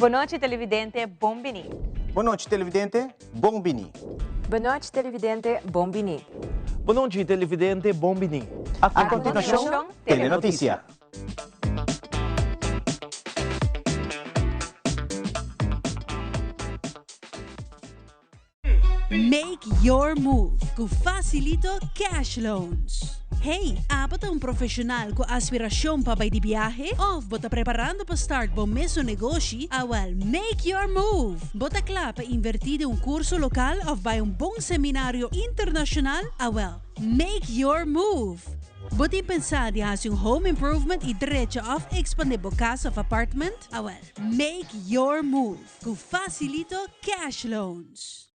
Bon nochi televidente, bon bini. Bon nochi televidente, bon bini. Bon nochi televidente, bon bini. Bon nochi televidente, bon bini. A continuacion, Telenoticia. Make your move ku Facilito Cash Loans. Hey, abo ta un profesional ku aspiracion pa bai di biahe? Of bo ta preparando pa start bo mesun negoshi? Awel, make your move! Bo ta kla pa inverti den un curso local of bai un bon seminario internacional? Awel, make your move! Bo tin pensa di hasi un home improvement y drecha of expande bo cas of apartment? Awel, make your move! Ku Facilito Cash Loans.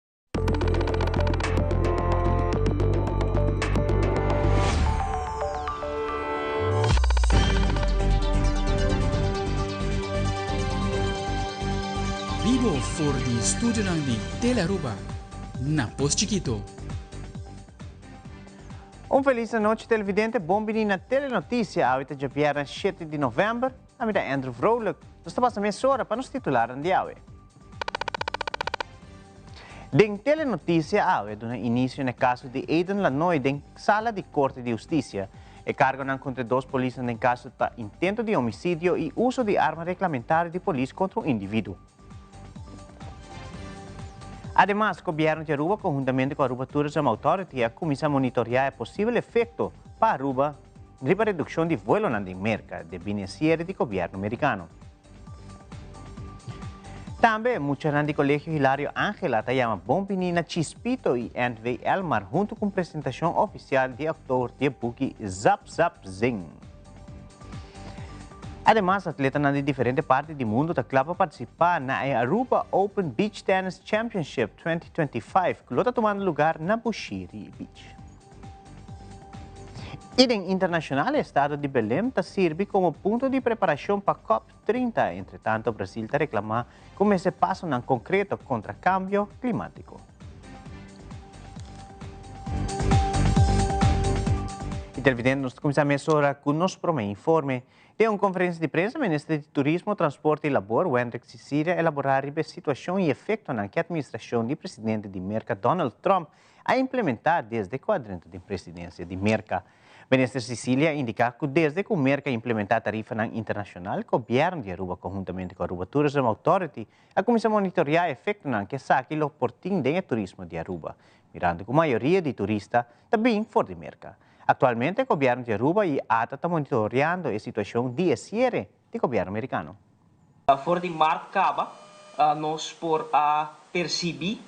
Bibo for di studionan di Telearuba na Pos Chikito. Un felis anochi televidente, bon bini na Telenoticia, awe ta djabièrnè shete di novèmber. Ami ta Andrew Vrolijk. Nos ta pasa mesora pa nos titularnan di awe. Den Telenoticia awe duna inicio na e caso di Aiden Lanoy den sala di Corte di Husticia. E cargonan contra e dos polisnan den caso ta intento di homicidio y uso di arma reglamentario di polis contra un individuo. Ademas, Gobierno di Aruba conhuntamente cu Aruba Tourism Authority a cuminsa monitorea e posibel efecto pa Aruba riba redukshon di vuelonan den Merka debí n'e siere di gobièrnu merikano. Tambe, muchanan di Kolegio Hilario Angela ta yama bon bini na Chispito i NV Elmar huntu ku un presentashon ofisial di outor di e buki Zap Zap Zing. Ademas, atletanan di diferente parti di mundu ta kla pa partisipá na e Aruba Open Beach Tennis Championship 2025 ku lo ta tumando lugar na Bushiri Beach. I den internashonal e estado di Belém ta sirbi komo punto di preparashon pa cop 30. Entretanto Brasil ta reklamá ku mester pasonan konkreto kontra kambio klimátiko. I televidente nos ta kuminsá mesora ku nos promé informe. Den un konferensia di prensa minister di Turismo, Transporte i Labor, Wendrick Cicilia elaborá riba e situashon i efektonan ku e atministrashon di presidente di Merka Donald Trump a implementá desde ku a drenta den presidensia di Merka. Minister Cicilia a indiká ku desde ku Merka a implementá tarifanan internashonal, gobièrnu di Aruba konhuntamente ku Aruba Tourism Authority a kuminsá monitoriá e efektonan ku esaki lo por tin den e turismo di Aruba, mirando ku mayoria di turista ta bin for di Merka. Aktualmente gobièrnu di Aruba i ata ta monitoriando e situashon di e siere di gobièrnu merikano. For di mart kaba nos por a persibí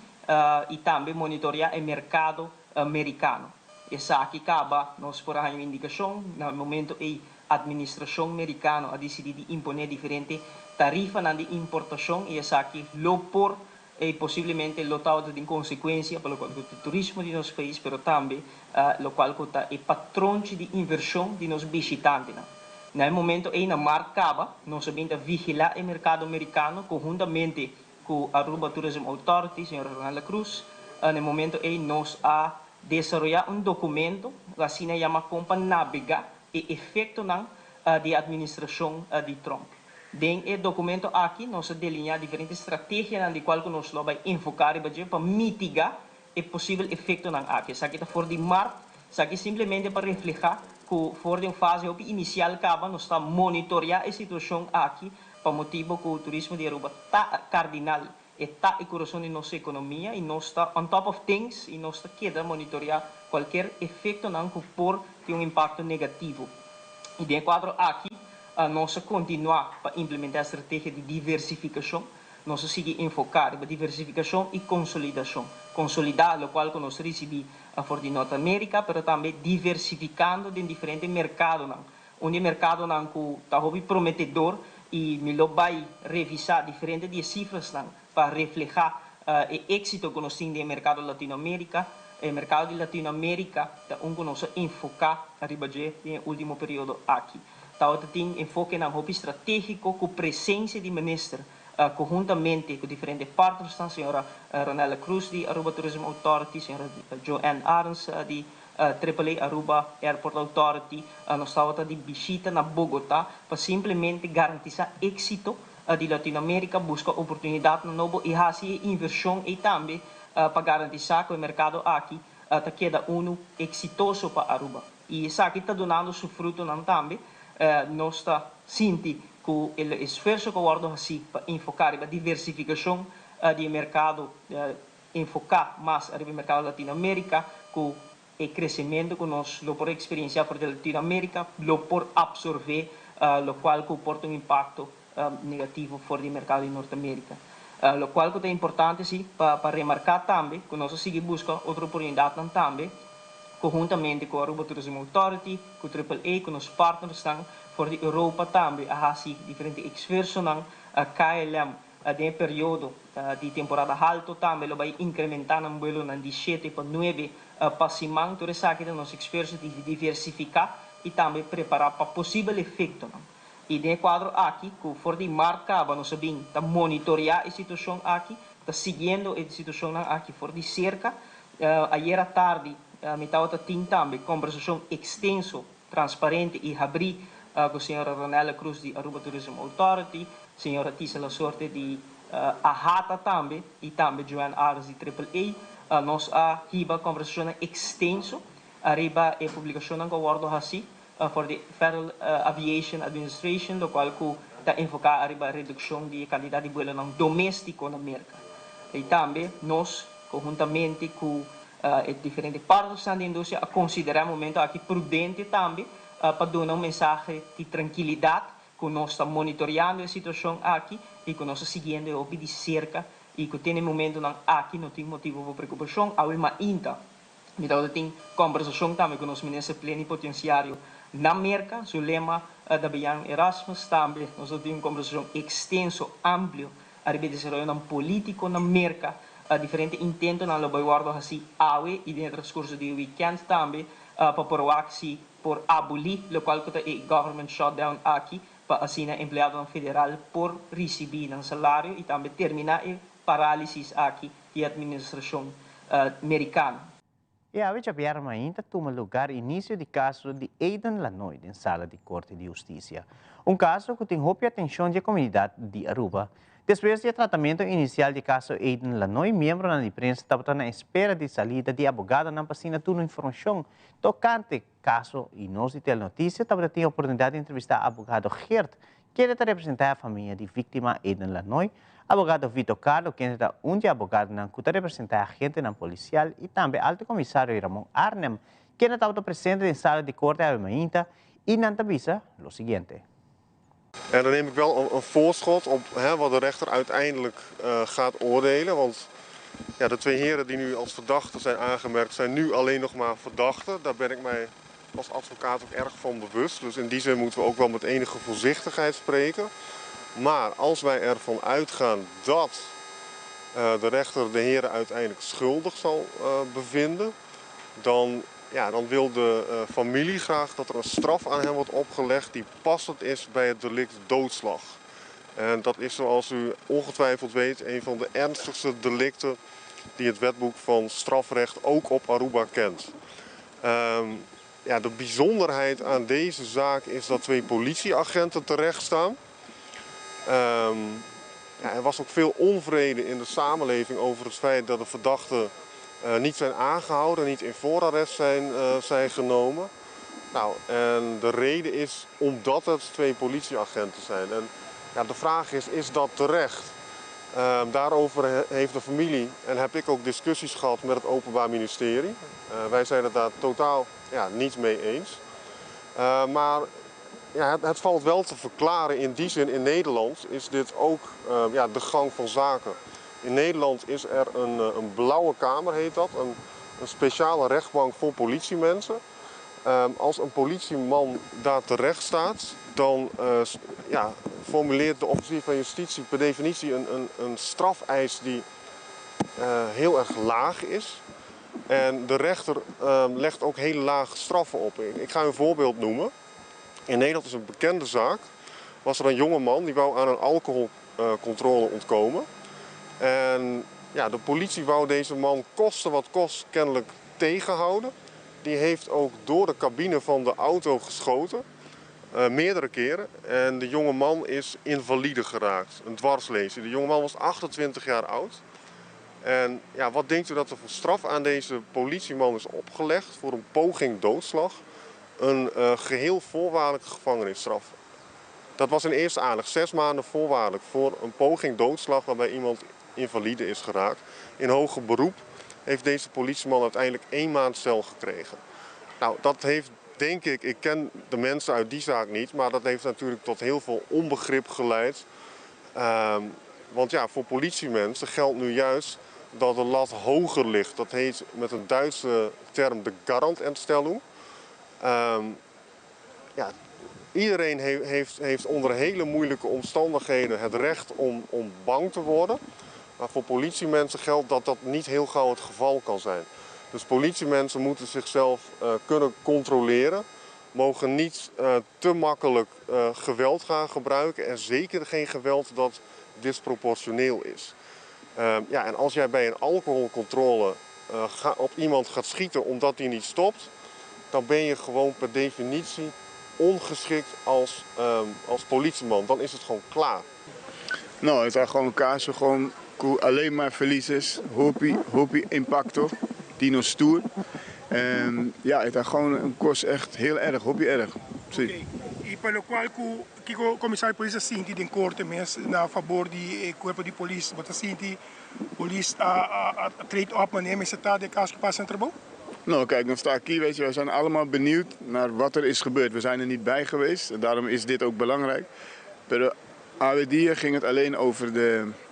i tambe monitoreá e merkado merikano. Esaki kaba nos por a haña un indikashon. Na e momento ei atministrashon merikano a disidí di imponé diferente tarifanan di importashon i esaki lo por i posiblemente lo tabata tin konsekuensia pa lokual ku ta e turismo di nos pais pero tambe lokual ku ta e patronchi di invershon di nos bishitantenan. Na e momento ei na mart kaba nos a bin ta vigilá e merkado merikano konhuntamente ku Aruba Tourism Authority, señor Ronald La Cruz. Na e momento ei nos a desaroyá un dokumento asina yama kon pa nabegá e efektonan di e atministrashon di Trump. Den e documento aki nos a delineá diferente strategianan di cual cu nos lo bay enfoca riba dje pa mitiga e posibel efectonan aki. Esaki ta for di mart, esaki simplemente pa refleha cu for di un fase hopi inicial caba nos ta monitorea e situacion aki pa motibo cu turismo di Aruba ta cardinal, e ta e curason di nos economia y nos ta on top of things y nos ta keda monitorea cualkier efectonan cu por tin un impacto negativo. Y den e cuadro aki nos a continua pa implementa e strategia di diversificacion. Nos a sigui enfoca riba diversificacion y consolidacion. Consolida locual cu nos ricibi for di Norte America, pero tambe diversificando den diferente mercadonan. Un di e mercadonan cu ta hopi prometedor y mi lo bay revisa diferente di e cifrasnan pa refleha e exito cu nos tin den e mercado Latino America. E mercado di Latino America ta un cu nos a enfoca riba dje den e ultimo periodo aki. Tabata tin enfokenan hopi strategico cu presencia di minister conhuntamente cu diferente partnersnan, señora Ronella Cruz di Aruba Tourism Authority, señora Joanne Arends di Triple A Aruba Airport Authority. Nos tabata di bishita na Bogota pa simplemente garantisa exito. di Latinoamérica, busca oportunidad nobo y haci inversion y tambe pa garantisa cu e mercado aki ta keda uno exitoso pa Aruba. Y esaki ta dunando su frutonan tambe. Nos ta sinti cu e esfuerso cu a wordo haci pa enfoca riba diversificacion di mercado, enfoca mas riba mercado Latinoamérica, cu e crecemento cu nos lo por experiencia for di Latinoamérica lo por absorbe locual cu por un impacto negativo for di mercado di Norteamérica. Locual cu ta importante si pa remarca tambe cu nos ta sigui busca otro oportunidad tambe conhuntamente cu Aruba Tourism Authority, cu AAA, cu nos partners for di Europa tambe a haci diferente esfuerso. KLM den periodo di temporada halto tambe lo bay incrementa e vuelo di 7 pa 9 pa siman. Tur esaki ta nos esfuerso di diversifica y tambe prepara pa posibel efecto. Y den e cuadro aki, cu for di maart caba nos a bin ta monitorea e situacion aki, ta siguiendo e situacion aki for di cerca. Ayera tardi, mi tabata tin tambe combersacion extenso, transparente y habri cu señora Ronella Cruz di Aruba Tourism Authority, señora Tisa La Sorte di AHATA tambe y tambe Joanne Ares di AAA. Nos a hiba combersacion extenso ariba e publicacion cu a wordo haci for the Federal Aviation Administration, locual cu ta enfoca ariba reduccion di cantidad di vuelo domestico na Merca. Y tambe nos, conhuntamente cu diferente partinan di industria, a considera e momento aki prudente tambe pa duna un mensahe di trankilidad cu nos ta monitoreando e situacion aki y cu nos ta siguiendo di cerca y cu den e momento aki no tin motibo pa preocupacion. Awe mainta mi tin combersacion tambe cu nos minister plenipotenciario na Merca, Zulema Dabian Erasmus. Tambe nos tin un combersacion extenso, amplio, ariba desaroyo politico na Merca, diferente intento nan lo bay wordo haci awe y den transcurso di weekend tambe pa por si por aboli locual cu e government shutdown aki, pa asina empleado federal por ricibi nan salario y tambe termina e paralisis aki di administracion americano. Y awe diabierna a tuma luga inicio di caso di Aiden Lanoy den sala di Corte di Husticia. Un caso cu tin hopi atencion di comunidad di Aruba. Despues di tratamento inicial di caso Aiden Lanoy, miembro di prensa tabata na espera di salida di abogado pa asina tur informacion tocante caso y nos di Telenoticia tabata tin oportunidad di entrevista abogado Geert, cu ta representa e famia di victima Aiden Lanoy, abogado Vito Carlo, cu ta un di abogado cu ta representa agente policial y tambe alto comisario Ramon Arnhem, cu tabata presente den sala di corte ainda y nan ta bisa lo siguiente. En dan neem ik wel een voorschot op, hè, wat de rechter uiteindelijk gaat oordelen. Want ja, de twee heren die nu als verdachten zijn aangemerkt, zijn nu alleen nog maar verdachten. Daar ben ik mij als advocaat ook erg van bewust. Dus in die zin moeten we ook wel met enige voorzichtigheid spreken. Maar als wij ervan uitgaan dat de rechter de heren uiteindelijk schuldig zal bevinden, dan, ja, dan wil de familie graag dat er een straf aan hen wordt opgelegd die passend is bij het delict doodslag. En dat is, zoals u ongetwijfeld weet, een van de ernstigste delicten die het wetboek van strafrecht ook op Aruba kent. Ja, de bijzonderheid aan deze zaak is dat twee politieagenten terecht staan. Ja, er was ook veel onvrede in de samenleving over het feit dat de verdachten niet zijn aangehouden, niet in voorarrest zijn genomen. Nou, en de reden is omdat het twee politieagenten zijn. En ja, de vraag is, is dat terecht? Daarover heeft de familie en heb ik ook discussies gehad met het Openbaar Ministerie. Wij zijn het daar totaal, ja, niet mee eens. Maar ja, het valt wel te verklaren in die zin, in Nederland is dit ook ja, de gang van zaken. In Nederland is er een blauwe kamer, heet dat, een speciale rechtbank voor politiemensen. Als een politieman daar terecht staat, dan ja, formuleert de officier van justitie per definitie een strafeis die heel erg laag is. En de rechter legt ook hele lage straffen op. Ik ga een voorbeeld noemen. In Nederland is een bekende zaak. Was er een jonge man die wou aan een alcoholcontrole ontkomen. En ja, de politie wou deze man koste wat kost kennelijk tegenhouden. Die heeft ook door de cabine van de auto geschoten. Meerdere keren. En de jonge man is invalide geraakt, een dwarslesie. De jonge man was 28 jaar oud. En ja, wat denkt u dat er voor straf aan deze politieman is opgelegd voor een poging doodslag? Een geheel voorwaardelijke gevangenisstraf. Dat was in eerste aanleg 6 maanden voorwaardelijk voor een poging doodslag waarbij iemand invalide is geraakt. In hoger beroep heeft deze politieman uiteindelijk één maand cel gekregen. Nou, dat heeft denk ik, ik ken de mensen uit die zaak niet, maar dat heeft natuurlijk tot heel veel onbegrip geleid. Want ja, voor politiemensen geldt nu juist dat de lat hoger ligt. Dat heet met een Duitse term de Garantstellung. Ja, iedereen heeft onder hele moeilijke omstandigheden het recht om bang te worden. Maar voor politiemensen geldt dat dat niet heel gauw het geval kan zijn. Dus politiemensen moeten zichzelf kunnen controleren. Mogen niet te makkelijk geweld gaan gebruiken. En zeker geen geweld dat disproportioneel is. Ja, en als jij bij een alcoholcontrole op iemand gaat schieten omdat die niet stopt, dan ben je gewoon per definitie ongeschikt als politieman. Dan is het gewoon klaar. Nou, het is gewoon caso gewoon alleen maar verlies is. Hopi, hopi impacto. Dino stoer. En ja, het is gewoon een kost echt heel erg, hopi erg. Si. Okay. Y pa loke cu comisario di polis a sinti den corte mes na fabor di cuerpo di polis, bo ta sinti polis a treed op manera mester ta den caso cu pasa na trabou? Nou, kijk, dan sta ik hier, weet je, we zijn allemaal benieuwd naar wat er is gebeurd. We zijn er niet bij geweest en daarom is dit ook belangrijk. Bij de AWD ging het alleen over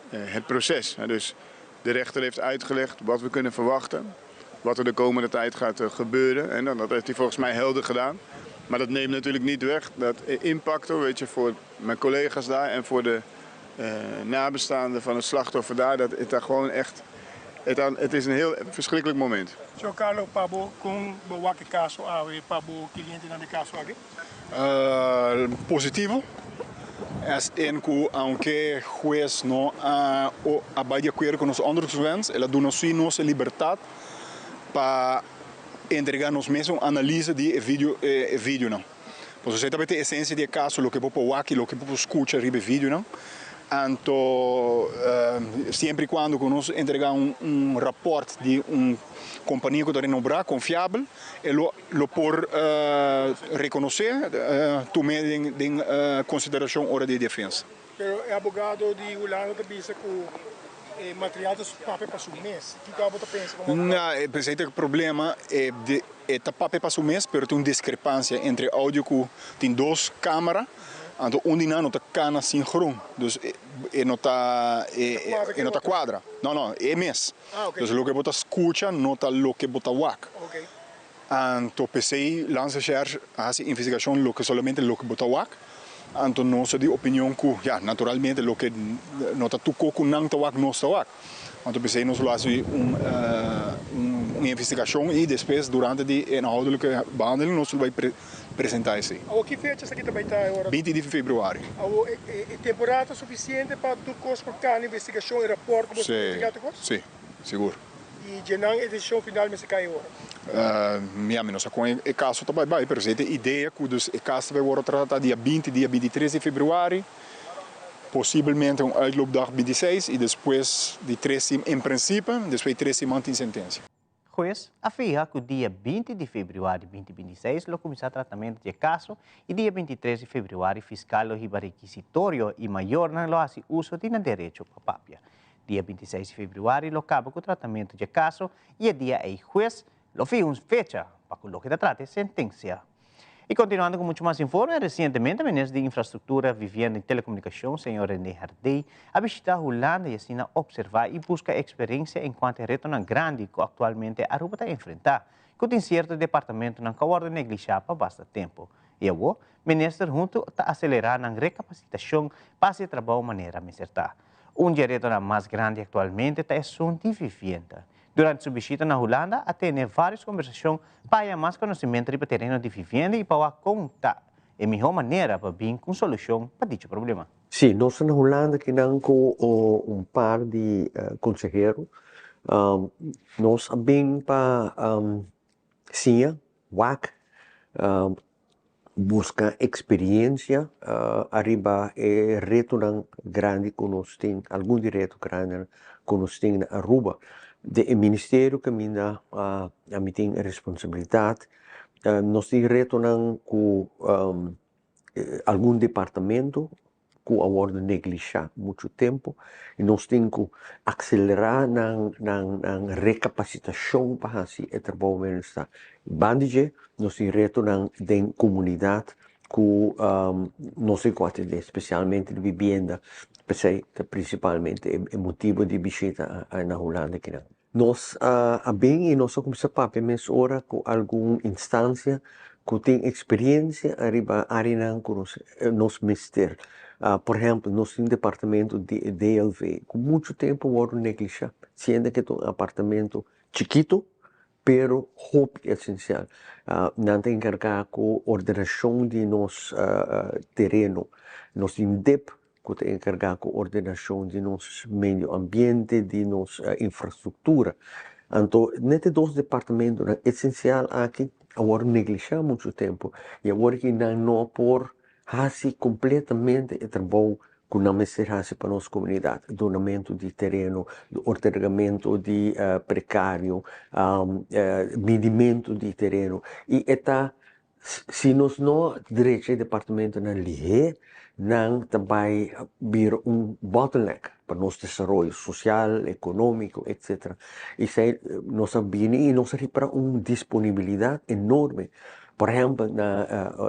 het proces. Dus de rechter heeft uitgelegd wat we kunnen verwachten, wat er de komende tijd gaat gebeuren. En dat heeft hij volgens mij helder gedaan. Maar dat neemt natuurlijk niet weg dat impact, weet je, voor mijn collega's daar en voor de nabestaanden van het slachtoffer daar, dat het daar gewoon echt, het is een heel verschrikkelijk moment. Señor Carlo, pa bo, con bo ta wak e caso awe, pa bo clientenan den e caso aki? Positivo. Es in ku aunke hues no a a bai di akuerdo ku nos onderzoekswens, el a duna sí nos e libertat pa entregá nos mes un analise di e video e videonan. Pasobra esei tabata e esensia di e kaso, loke bo por wak i loke bo por skucha riba e videonan. Anto siempre i kuando ku nos entregá un rapòrt di un kompania ku ta renombrá, konfiabel, e lo por rekonosé, tum'é den konsiderashon ora di defensa. Pero e abogado di Hulanda ta bisa cu e material ta papia pa su mes. Kico abo ta pensa como abogado? No, esey ta e problema. E ta papia pa su mes, pero tin un discrepancia entre audio cu tin dos camera, anto un di nan no ta cana sincron. Dus e no ta cuadra. No, no, e mes. Dus loke bo ta scucha no ta loke bo ta wak. Anto p'esey Landsrecherche a haci investigacion loke solamente loke bo ta wak. Anto nos ta di opinion cu, ja, naturalmente loke no ta tur cu nan ta wak, nos ta wak. Anto p'esey nos lo haci un investigacion y despues durante di inhoudelijke behandeling nos lo bay presenta esey. Awo ki fecha esaki ta bay ta ora? 20 di februari. Awo e temporada ta suficiente pa tur cos por cana investigacion y rapport cu bo entrega tur cos? Si, sigur. Y djenan e decision final mester cay ora? Ja, mi no sa con e caso ta bay bay, pero esey ta e idea cu dus e caso ta bay wordo trata dia 20, dia 23 di februari, posiblemente un uitloopdag 26 y despues di 3, en principe, despues di 3 siman tin sentencia. Hues a fiha cu dia 20 di februari 2026 lo cuminsa tratamento di caso y dia 23 di februari fiscal lo hiba requisitorio y mayornan lo haci uso di nan derecho pa papia. Dia 26 di februari lo caba cu tratamento di caso y e dia ey hues lo fiha un fecha pa loke ta trata sentencia. Y continuando cu mucho mas informe, recientemente Minister di Infrastructura, Vivienda y Telecomunicacion, señor René Herdé, a bishita Hulanda y asina observa y busca experiencia en cuanto a reto grandi cu actualmente Aruba ta enfrenta, cu tin cierto departamentonan cu a wordo neglisha pa basta tempo. Y e minister hunto ta acelera e recapacitacion pa e trabou manera mester ta. Un reto mas grandi actualmente ta asunto di vivienda. Durante su bishita na Hulanda, a tene varios conversacion pa mas conocimento di tereno di vivienda y pa conta e miho manera pa bin cu solucion pa dicho problema. Si, nos na Hulanda akinan cu un par di consehero. Nos a bin pa siña, wak, Buska eksperiencia ariba e retonan grandi ku nos tin, algun di reto grandinan ku nos tin na Aruba. Den e ministerio kaminda ami tin e responsabilidat, nos tin retonan ku algun departamento ku a wòrdu neglishá muchu tempu i nos tin ku akselerá nan nan nan rekapasitashon pa hasi e trabou menos ta. Banda di dje nos tin retonan den komunidat ku nos tin ku atendé, spesialmente di bibienda, p'esei ta prinsipalmente e motibu di bishita na Hulanda kinan. Nos a bin i nos a kuminsá papia mesora ku algun instansia ku tin eksperensia ariba áreanan ku nos nos mester. Por ehèmpel, nos tin departamento di e DLV ku muchu tempu wòrdu neglishá, siendo ke ta un apartamento chikitu pero hopi esensial. Nan ta enkargá ku ordenashon di nos tereno. Nos tin dip ku ta enkargá ku ordenashon di nos medio ambiente, di nos infrastruktura. Anto net e dos departamentonan esensial aki a wòrdu neglishá muchu tempu i awor aki nan no por hasi kompletamente e trabou ku nan mester hasi pa nos komunidat, donamentu di tereno, otorgamentu di prekario, midimentu di tereno i e ta Si nos no drecha e departamentonan lihé, nan ta bai bira un bottleneck pa nos desaroyo sosial, ekonómiko, etcetera. Esei nos a bini i nos a ripara un disponibilidat enorme. Por ehèmpel na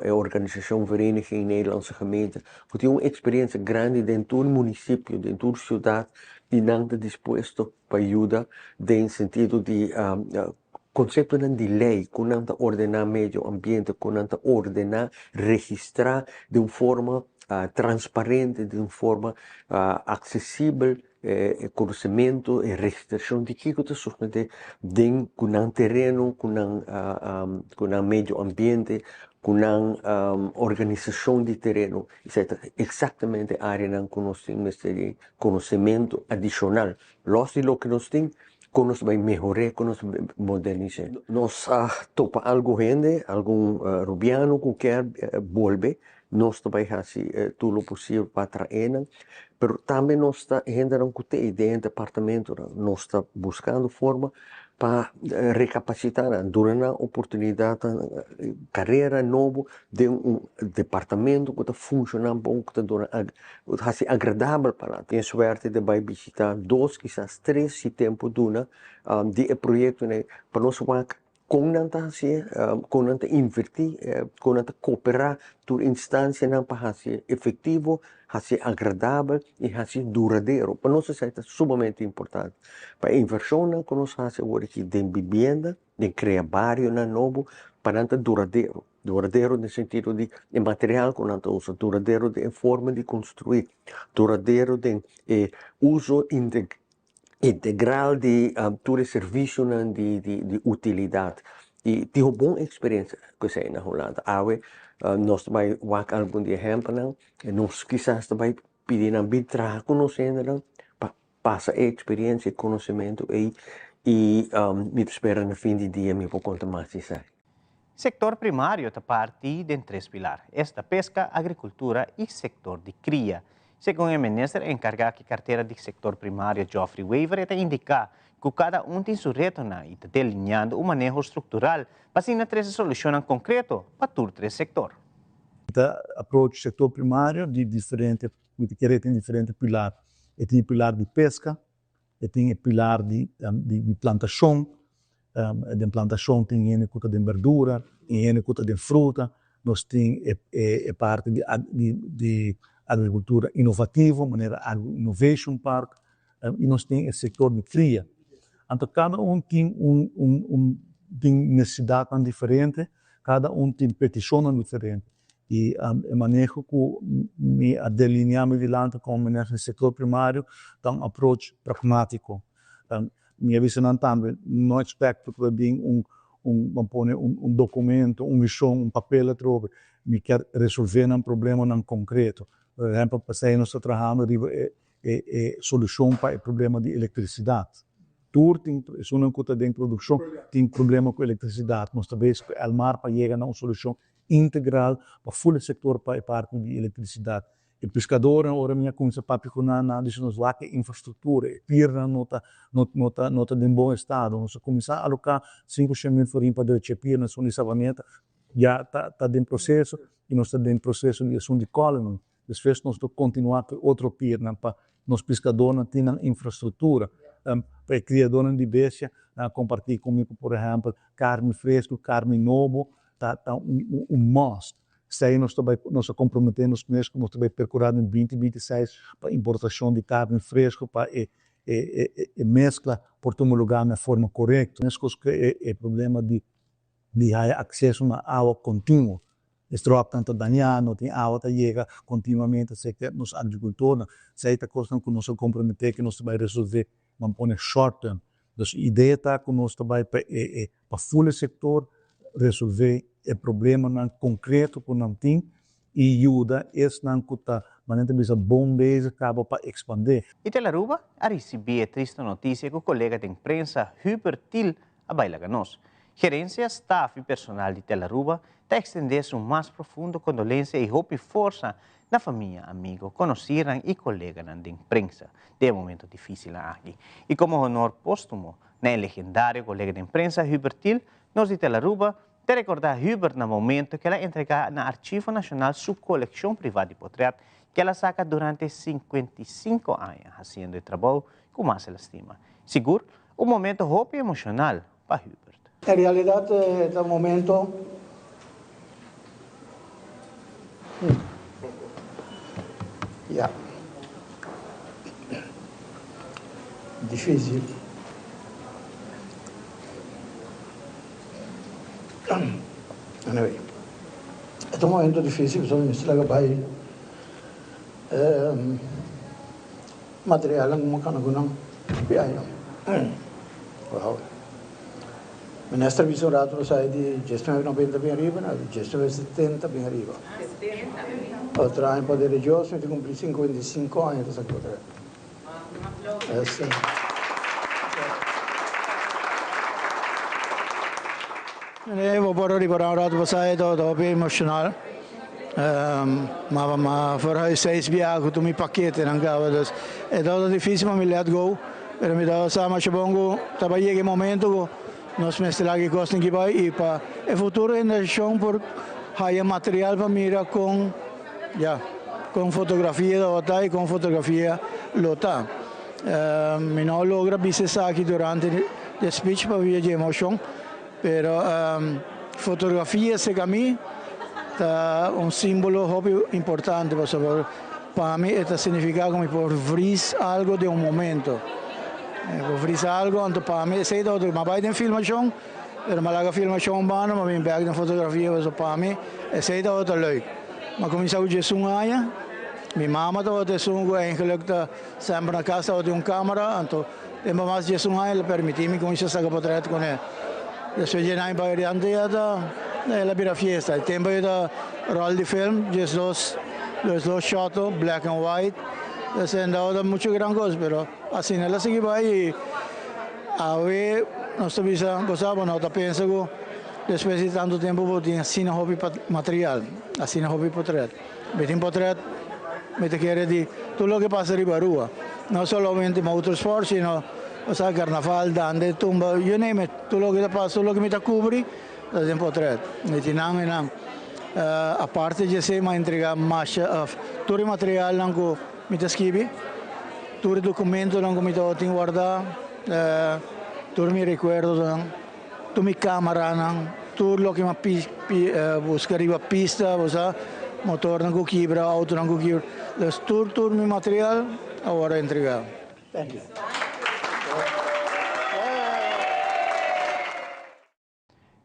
e organisashon Vereniging Nederlandse Gemeenten ku tin un eksperensia grandi den tur munisipio, den tur siudat i nan ta dispuesto pa yuda den sentido di Konseptonan di lei ku nan ta ordená medio ambiente, ku nan ta ordená registrá den un forma transparente, den un forma aksesibel e konosementu, e registrashon di kiko ta sosodé den ku nan tereno, ku nan ku nan medio ambiente, ku nan organisashon di tereno. Esei ta eksaktamente áreanan ku nos tin mester di konosementu adishonal. Lòs di loke nos tin, kon nos bai mehor'é, kon nos bai modernis'é. Nos a topa algu hende, algun rubiano ku kier bolbe, nos ta bai hasi tur lo posibel pa atraé nan, pero tambe nos ta hendenan ku ta ei den e departamentonan, nos ta buskando forma pa rekapasitá nan, duna nan oportunidatnan, karera nobo den un departamento ku ta funshoná bon, ku ta duna ku ta hasi agradabel pa nan. Tin suerte di bai bishitá dos, kisas tres si tempu duna di e proyektonan ei pa nos wak kon nan ta hasié, kon nan ta invertí, kon nan ta kooperá tur instansianan pa hasié efektivo, hasié agradabel i hasié duradero. Pa nos esei ta sumamente importante. Pa e invershonnan ku nos hasi awor aki den bibienda, den krea barionan nobo, pa nan ta duradero. Duradero den sentido di e material ku nan ta usa, duradero den e forma di konstruí, duradero den e uso integral di tur e servisionan di di utilidat. I tin un bon eksperensia ku esei na Hulanda. Awe nos ta bai wak algun di ehèmpelnan, nos kisas ta bai pidi nan bin traha ku nos hendenan pa pasa e eksperensia, e konosementu ei i mi ta spera na fin di dia mi por konta mas di esei. Sektor primario ta parti den tres pilar, esta peska, agrikultura i sektor di kria. Segun e minister enkargá ku e kartera di sektor primario Geoffrey Wever e ta indiká ku kada un tin su retonan i ta delineando un maneho struktural pa asina trese solushonnan konkreto pa tur tres sektor. Ta approach sektor primario di diferente, mi ta kere tin diferente pilar. E tin e pilar di peska, E tin e pilar di di plantashon, den plantashon tin hende ku ta den berdura, tin hende ku ta den fruta, nos tin e e parti di di agrikultura inovativo manera Agro Innovation Park i nos tin e sektor di kria. Anto kada un tin un un un tin nesesidatnan diferente, kada un tin petishonnan diferente. I e maneho ku mi a delineá mi dilanti komo minister di sektor primario ta un approach pragmátiko. Mi a bisa nan tambe, no expect ku ta bin un un ban pone un dokumento, un vishon, un papel atrobe. Mi kier resolvé nan problemanan konkreto. Por ehèmpel, p'esei nos ta trahando riba e e solushon pa e problema di elektrisidat. Tur tin, esunnan ku ta den produkshon tin problema ku elektrisidat. Nos ta bezig ku Elmar pa yega na un solushon. integral pa ful e sektor pa e parti di elektrisidat. E piskadornan ora mi a kuminsá papia ku nan, nan a bisa nos wak e infrastruktura, e pirnan no ta no ta no ta den bon estado. Nos a kuminsá aloká 500.000 florin pa drecha e pirnan, esun di Savaneta ya ta ta den proseso i nos ta den proseso di esun di Colony. Despues nos lo kontinuá ku e otro pirnan pa nos piskadornan tin nan infrastruktura. Pa e kriadornan di bestia, nan a kompartí ku mi ku por ehèmpel karni fresku, karni nobo ta ta un un must. Esei nos ta bai, nos a komprometé nos mes ku nos ta bai perkurá den binti 26 pa importashon di karni fresku pa e e e meskla por tuma lugá na forma korekto. Meskos ku e e problema di di haya akseso na awa kontinuo. E stropnan ta dañá, no tin awa ta yega kontinuamente esei nos agrikultornan. Esei ta kosnan ku nos a komprometé ku nos ta bai resolvé, ban pone short term. Dus idea ta ku nos ta bai pa e e pa ful e sektor resolvé e problemanan konkreto ku nan tin i yuda esnan ku ta manera ta bisa bon bezig kaba pa ekspandé. Itel Aruba a risibí e tristu notisia ku kolega den prensa Hubert Thiel a bai laga nos. Gerencia, staf y personal di Telaruba ta extende su mas profundo condolencia y hopi forsa na famia, amigo, conocirnan y coleganan den prensa den e momento dificilnan aki. Y como honor postumo na e legendario colega den prensa Hubert Thiel, nos di Telaruba ta recorda Hubert na momento cu el a entrega na Archivo Nacional su coleccion priva di potret cu el a saca durante 55 aña haciendo e trabou cu mas el a stima. Sigur, un momento hopi emocional pa Hubert. En realidad ta un momento ya dificil. Anyway, e ta un momento dificil pasobra mi mester laga bay Materialnan ku mokana ku nan hopi aña. Wow. Minister bisa un rato pasá di 1990 bin ariba, na di 1970 bin ariba. Otro aña poder di Dios mi ta kumpli 55 aña ta sa ku otra. Ese. Bo por a ripará un rato pasá e tabata hopi emoshonal. Ma m'a verhuis seis biaha ku tur mi paketenan kaba dus e tabata difisil pa mi let go pero mi tabata sa masha bon ku tabata yega e momento ku nos mester laga e kosnan aki bai i pa e futuro generashon por haya material pa mira kon ya kon fotografia tabata i kon fotografia lo ta. Mi no a logra bisa esaki durante di e speech pabia di emoshon. Pero fotografia serka mi ta un simbolo hopi importante pasobra pa mi e ta significa ku mi por vris algo den un momento. Mi por vris algo anto pa mi esei ta otro. Mi a bai den filmashon pero mi a laga filmashon un banda mi a bin bek den fotografia pasobra pa mi esei ta otro leuk. Mi a kuminsá ku diesun aña, mi mama tabata esun ku eigenlik ta semper na kas tabatin un kamera anto. Tempo mas 11 aña el a permití mi kuminsá saka potret kuné. Despues dje aña bai adiante ya ta el a bira fiesta. E tempo yo ta ròl di film, 12, 12 shòto, black and white. Esei no tabata muchu gran kos, pero asina el a sigui bai i awe nos ta bisa, bo sa, bo no ta pensa ku despues di tantu tempo bo tin asina hopi material, asina hopi potret. Mi tin potret, mi ta kere di tur loke pasa riba Aruba. No solamente motorsport, sino osea carnaval, dande, tumba, you name it. Tur loke ta pasa, tur loke mi ta cubri ta den potret. Mi tin nan y nan. Aparte di esey mi a entrega masha of tur e materialnan cu mi ta skibi, tur e documentonan cu mi tabatin warda, tur mi recuerdonan. Tur mi camaranan, tur loke mi a busca riba pista, bo sa, motornan cu kibra, autonan cu kibra, dus tur tur mi material a worde entrega. Thank you.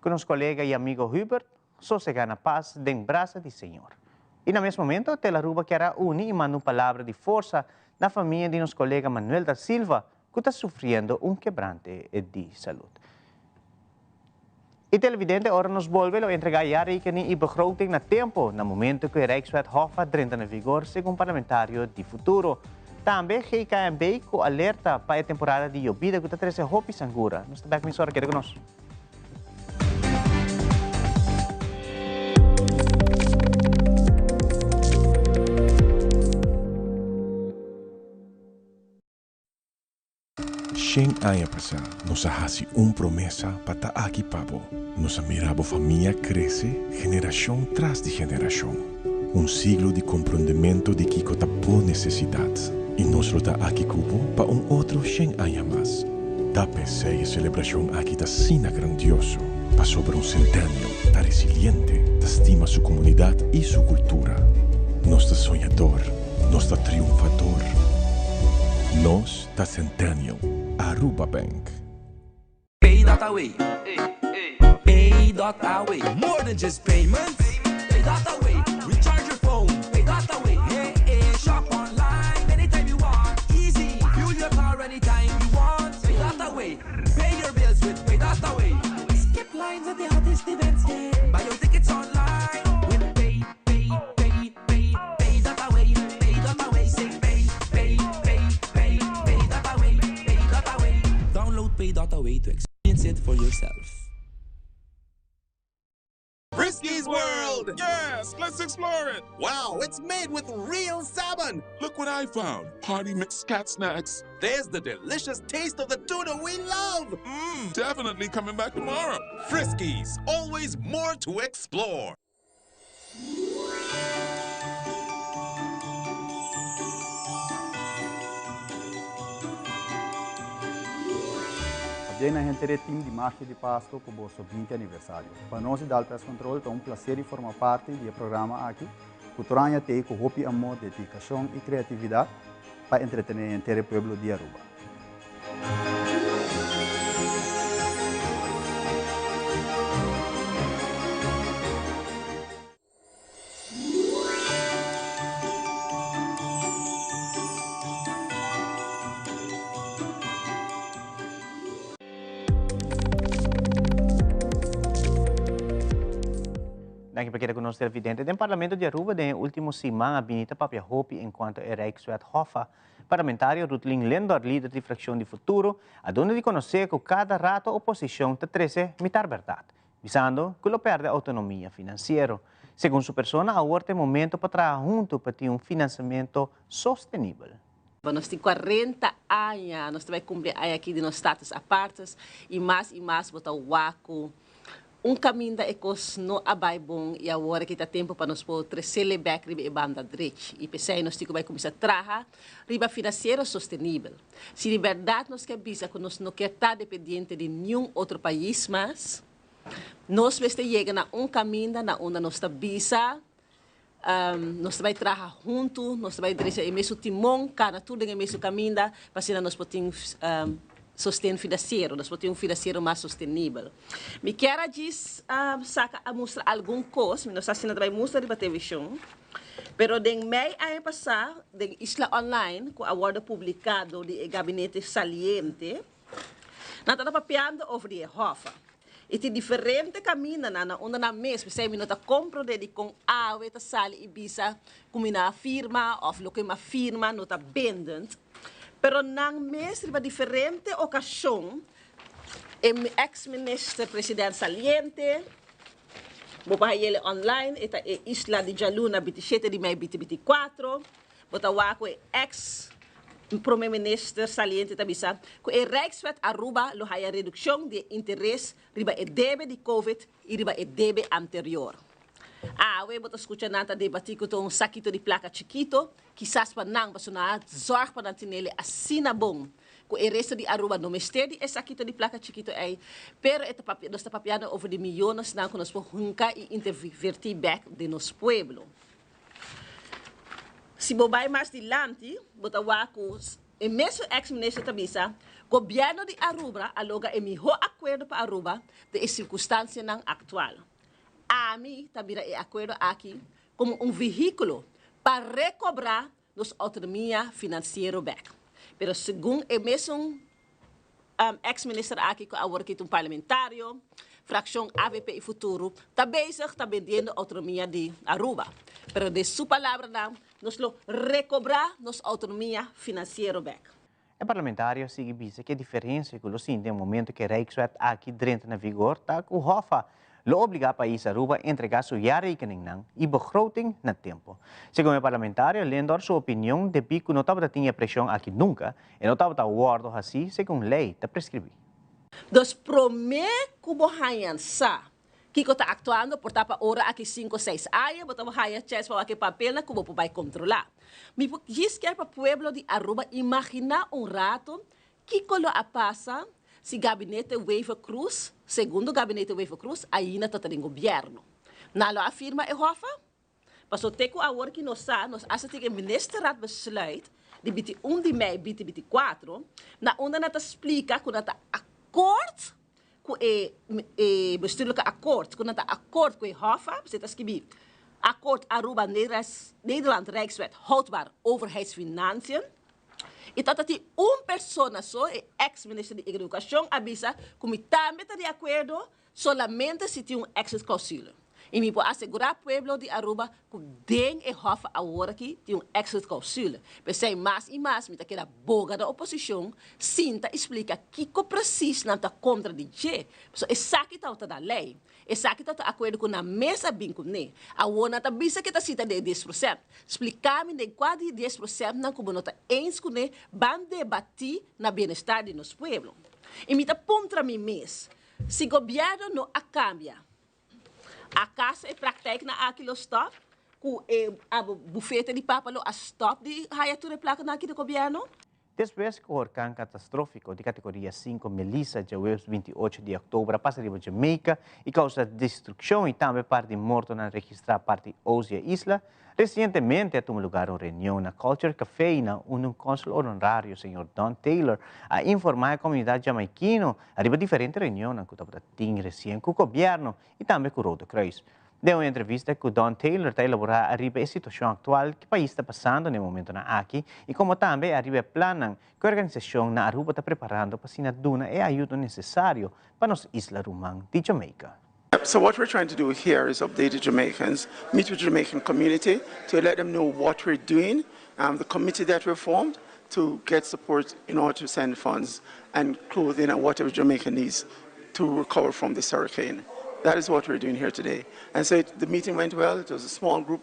Cu nos colega y amigo Hubert sosega na paz den brasa di Señor. Y na mes momento Telaruba kier a uni y manda un palabra di forsa na famia di nos colega Manuel da Silva cu ta sufriendo un kebrante di salud. Y televidente, ora nos bolbe lo entrega jaarrekening y begroting na tempo, na momento cu e Rijkswet Hoffa drenta na vigor, segun parlamentario di Futuro. Tambe GKMB cu alerta pa e temporada di yobida cu ta trece hopi sangura. Nos ta bek mesora, keda cu nos. Shen aña pasá nos a hasi un promesa pa ta aki pa bo. Nos a mira bo famia krese generashon tras di generashon. Un siglo di komprondementu di kiko ta bo nesesidat. I nos lo ta aki ku bo pa un otro shen aña mas. Ta p'esei e selebrashon aki ta asina grandioso, pasobra un Centennial ta resiliente, ta stima su komunidat i su kultura. Nos ta soñador, nos ta triunfador. Nos ta Centennial, Aruba Bank. Pay dot away. Pay dot away. More than just payments. Pay dot away. Recharge your phone. Pay dot away. Hey, hey. Shop online anytime you want. Easy. Fuel your car anytime you want. Pay dot away. Pay your bills with Pay dot away. Skip lines at the hottest events. Yeah. Buy your tickets online with Pay, Pay, Pay, Pay, Pay dot away. Pay dot away. Say pay, pay, pay, pay, pay dot away. Pay dot away. Download Pay dot away to experience it for yourself. Friskies World! Yes, let's explore it! Wow, it's made with real salmon! Look what I found! Party mix cat snacks. There's the delicious taste of the tuna we love! Mmm, definitely coming back tomorrow. Friskies, always more to explore. Pabia na henter e team di Magia di Pasco cu boso 20 aniversario. Pa nos di Dal Pest Control ta un placer di forma parti di e programa aki cu tur aña t'ey cu hopi amor, dedicacion y creatividad pa entretene henter e pueblo di Aruba. Danki pa keda ku nos televidente. Den Parlamento di Aruba den e ultimo siman a bini ta papia hopi enkuanto e Rijkswet Hoffa. Parlamentario Rutlin Lindor, lider di frakshon di Futuro, a duna di konosé ku kada rato oposishon ta trese mitar bèrdat, bisando ku lo pèrdè outonomia finansiero. Segun su persona, awor ta e momento pa traha huntu pa tin un finansiamentu sostenibel. Nos tin 40 aña, nos ta bai kumpli aña aki di nos status apartes i mas i mas bo ta wak ku Un kaminda e kos no a bai bon i awor aki ta tempu pa nos por tresele bek riba e banda drech i p'esei nos tin ku bai kuminsá traha riba finansiero sostenibel. Si di bèrdat nos ke bisa ku nos no kier ta dependiente di niun otro pais mas, nos mester yega na un kaminda na unda nos ta bisa nos ta bai traha huntu, nos ta bai drecha e mesun timon, kana tur den e mesun kaminda pa asina nos por tin Sosten finansiero, nos por tin un finansiero mas sostenibel. Mi kier a djis saka a mustra algun kos, mi no sa si nan ta bai mustra riba televishon, pero den mei aña pasá den Isla Online ku a wòrdu publiká dor di e gabinete saliente, nan tabata papiando over di e hòf. I tin diferente kamindanan na unda nan mes, p'esei mi no ta komprondé dikon awe ta sali i bisa ku mi no a firma òf loke mi a firma no ta bindend. Pero nan mes riba diferente okashon e eks minister president saliente, bo por hay'el online, e ta e isla di djaluna 27 di mei 2024, Bo ta wak ku e eks prome minister saliente ta bisa ku e Rijkswet Aruba lo haya redukshon di e interes riba e debe di covid i riba e debe anterior. Awe bo ta skucha nan ta debati ku ta un sakito di plaka chikito, kisas pa nan pasobra nan a zorg pa nan tinele asina bon ku e resto di Aruba no mester di e sakito di plaka chikito ei, pero e ta papia nos ta papiando over di miyonesnan ku nos por hunka i interverti bek den nos pueblo. Si bo bai mas dilanti, bo ta wak ku e mesun ex minister ta bisa, Gobierno di Aruba a logra e miho akuerdo pa Aruba den e sirkunstansianan aktual. Ami ta mira e akuerdo aki komo un vehíkulo pa rekobrá nos outonomia finansiero bèk. Pero segun e mesun ex minister aki cu awor aki ta un parlamentario, fraccion avp y Futuro ta bezig ta bendiendo autonomia di Aruba. Pero den su palabranan nos lo recobra nos autonomia financiero bek. E parlamentario a sigui bisa cu e diferencia cu lo sinti den momento cu e Rijkswet aki drenta na vigor ta cu Hoffa Lo obliga pais Aruba entrega su jaarrekeningnan y begroting na tempo. Segun e parlamentario Lindor su opinion debi cu no tabata tin e presion aki nunca, e no tabata wordo haci segun ley ta prescribi. Dus prome cu bo hañan sa kico ta actuando por ta pa ora aki cinco seis aña bo ta haya chens pa wak e papelnan cu bo por bay controla. Mi por djis kier pa pueblo di Aruba imagina un rato Kiko lo a pasa si gabinete Wever-Croes, segundo gabinete Wever-Croes, ainda ta ta den gobierno? Nan lo a firma e hofa? Paso te ku awor ki nos sa, nos hasta tin e ministerraad besluit di 21 di mei 2024, na unda nan ta splika ku nan ta akort ku e e bestuurlijke akkoord, ku nan ta akort ku e hofa, pasobra e ta skibi Akkoord Aruba Nederland Rijkswet Houdbaar Overheidsfinanciën. I tabata tin un persona so, e ex minister di Educacion a bisa cu mi tambe ta di acuerdo solamente si tin un exit clausule. I mi por asegura pueblo di Aruba cu den e hof awor aki tin un exit clausule. P'esey mas i mas mi ta keda boga na oposicion sinta i splica kico precies nan ta contra di dje. Pasobra esaki tabata na ley. Esaki ta ta akuerdo ku nan mes a bin kuné. Awor nan ta bisa ke ta sita den e 10%. Spliká mi den kua di e 10%nan ku bo no ta eens kuné, ban debatí na bienestar di nos pueblo. I mi ta puntra mi mes, si gobièrnu no a kambia, akaso e praktijknan aki lo stòp? Ku e bufete di papa lo a stòp di haya tur e plakanan aki di gobièrnu? Despues ku horkan katastrófiko di kategoria sinku Melissa djaweps 28 di òktober a pasa riba Jamaica i kousa destrukshon i tambe par di mortonan registrá parti oost di e isla, resientemente a tuma lugar un reunion na Culture Café na unda un kònsul honorario señor Don Taylor a informá e komunidat jamaikino ariba diferente reunionnan ku tabata tin resien ku gobièrnu i tambe ku Rode Kruis. Den un entrevista ku Don Taylor ta elaborá ariba e situashon aktual ku pais ta pasando na e momentonan aki i komo tambe ariba e plannan ku e organisashon na Aruba ta preparando pa asina duna e ayudo nesesario pa nos isla ruman di Jamaica. So what we're trying to do here is update the Jamaicans, meet with the Jamaican community to let them know what we're doing, um, the committee that we formed to get support in order to send funds and clothing and whatever Jamaica needs to recover from this hurricane. That is what we're doing here today. And so it, the meeting went well. It was a small group,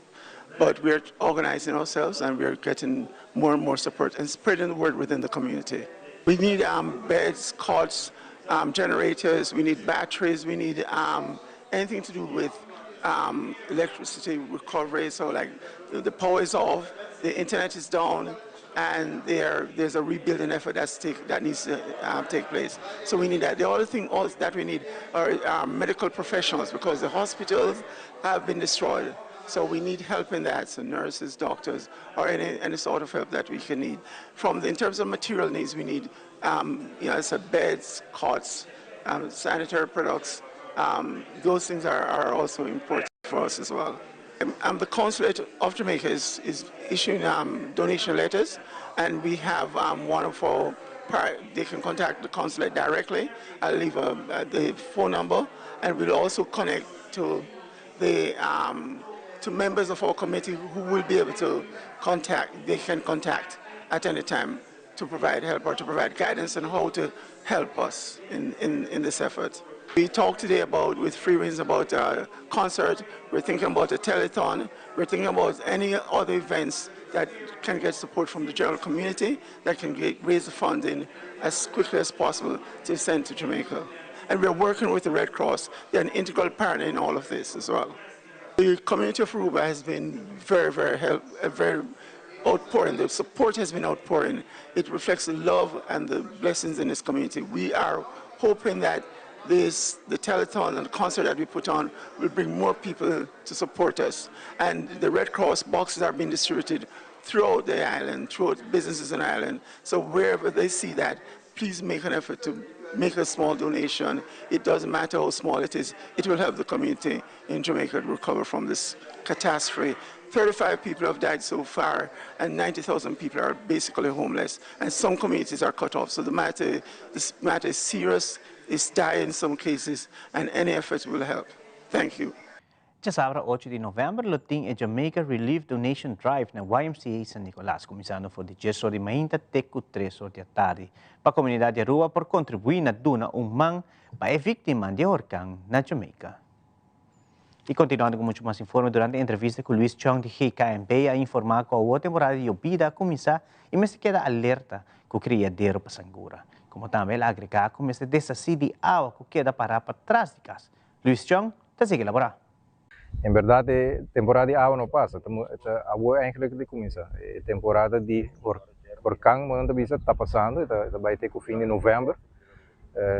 but we're organizing ourselves and we're getting more and more support and spreading the word within the community. We need um, beds, cots, um, generators, we need batteries, we need um, anything to do with um, electricity recovery. So like the, the power is off, the internet is down, and there, there's a rebuilding effort that's take, that needs to um, take place. So we need that. The other thing also that we need are um, medical professionals because the hospitals have been destroyed. So we need help in that, so nurses, doctors, or any, any sort of help that we can need. From the, in terms of material needs, we need, um, you know, I said beds, cots, um, sanitary products. Um, those things are, are also important for us as well. Um, um, the Consulate of Jamaica is, is issuing um, donation letters, and we have um, one of our, they can contact the consulate directly. I'll leave a, uh, the phone number, and we'll also connect to the um, to members of our committee who will be able to contact, they can contact at any time to provide help or to provide guidance on how to help us in, in, in this effort. We talked today about, with Freewinds about a concert, we're thinking about a telethon, we're thinking about any other events that can get support from the general community, that can get, raise the funding as quickly as possible to send to Jamaica. And we're working with the Red Cross. They're an integral partner in all of this as well. The community of Aruba has been very, very help, uh, very outpouring. The support has been outpouring. It reflects the love and the blessings in this community. We are hoping that this, the telethon and the concert that we put on will bring more people to support us. And the Red Cross boxes are being distributed throughout the island, throughout businesses in the island. So wherever they see that, please make an effort to make a small donation. It doesn't matter how small it is, it will help the community in Jamaica to recover from this catastrophe. 35 people have died so far, and 90,000 people are basically homeless, and some communities are cut off. So the matter, this matter is serious, it's dire in some cases, and any effort will help. Thank you. Djasabra 8 di novèmber lo tin e Jamaica Relief Donation Drive na YMCA San Nicolas, kuminsando for di djes or di mainta te ku tres or di atardi, pa komunidat di Aruba por kontribuí na duna un man pa e víktimanan di e horkan na Jamaica. Y continuando cu mucho mas informe, durante entrevista cu Luis Chong di GKNB a informa cu awo temporada di yobida a cuminsa y mester keda alerta cu criadero pa sangura. Como tambe el a agrega cu mester deshaci di awa cu keda para patras di cas. Luis Chong ta sigui elabora. En berdad e temporada di awa no pasa, ta awo eigenlijk di cuminsa. E temporada di horcan, bo nan ta bisa, ta pasando, e ta bay te cu fin di november.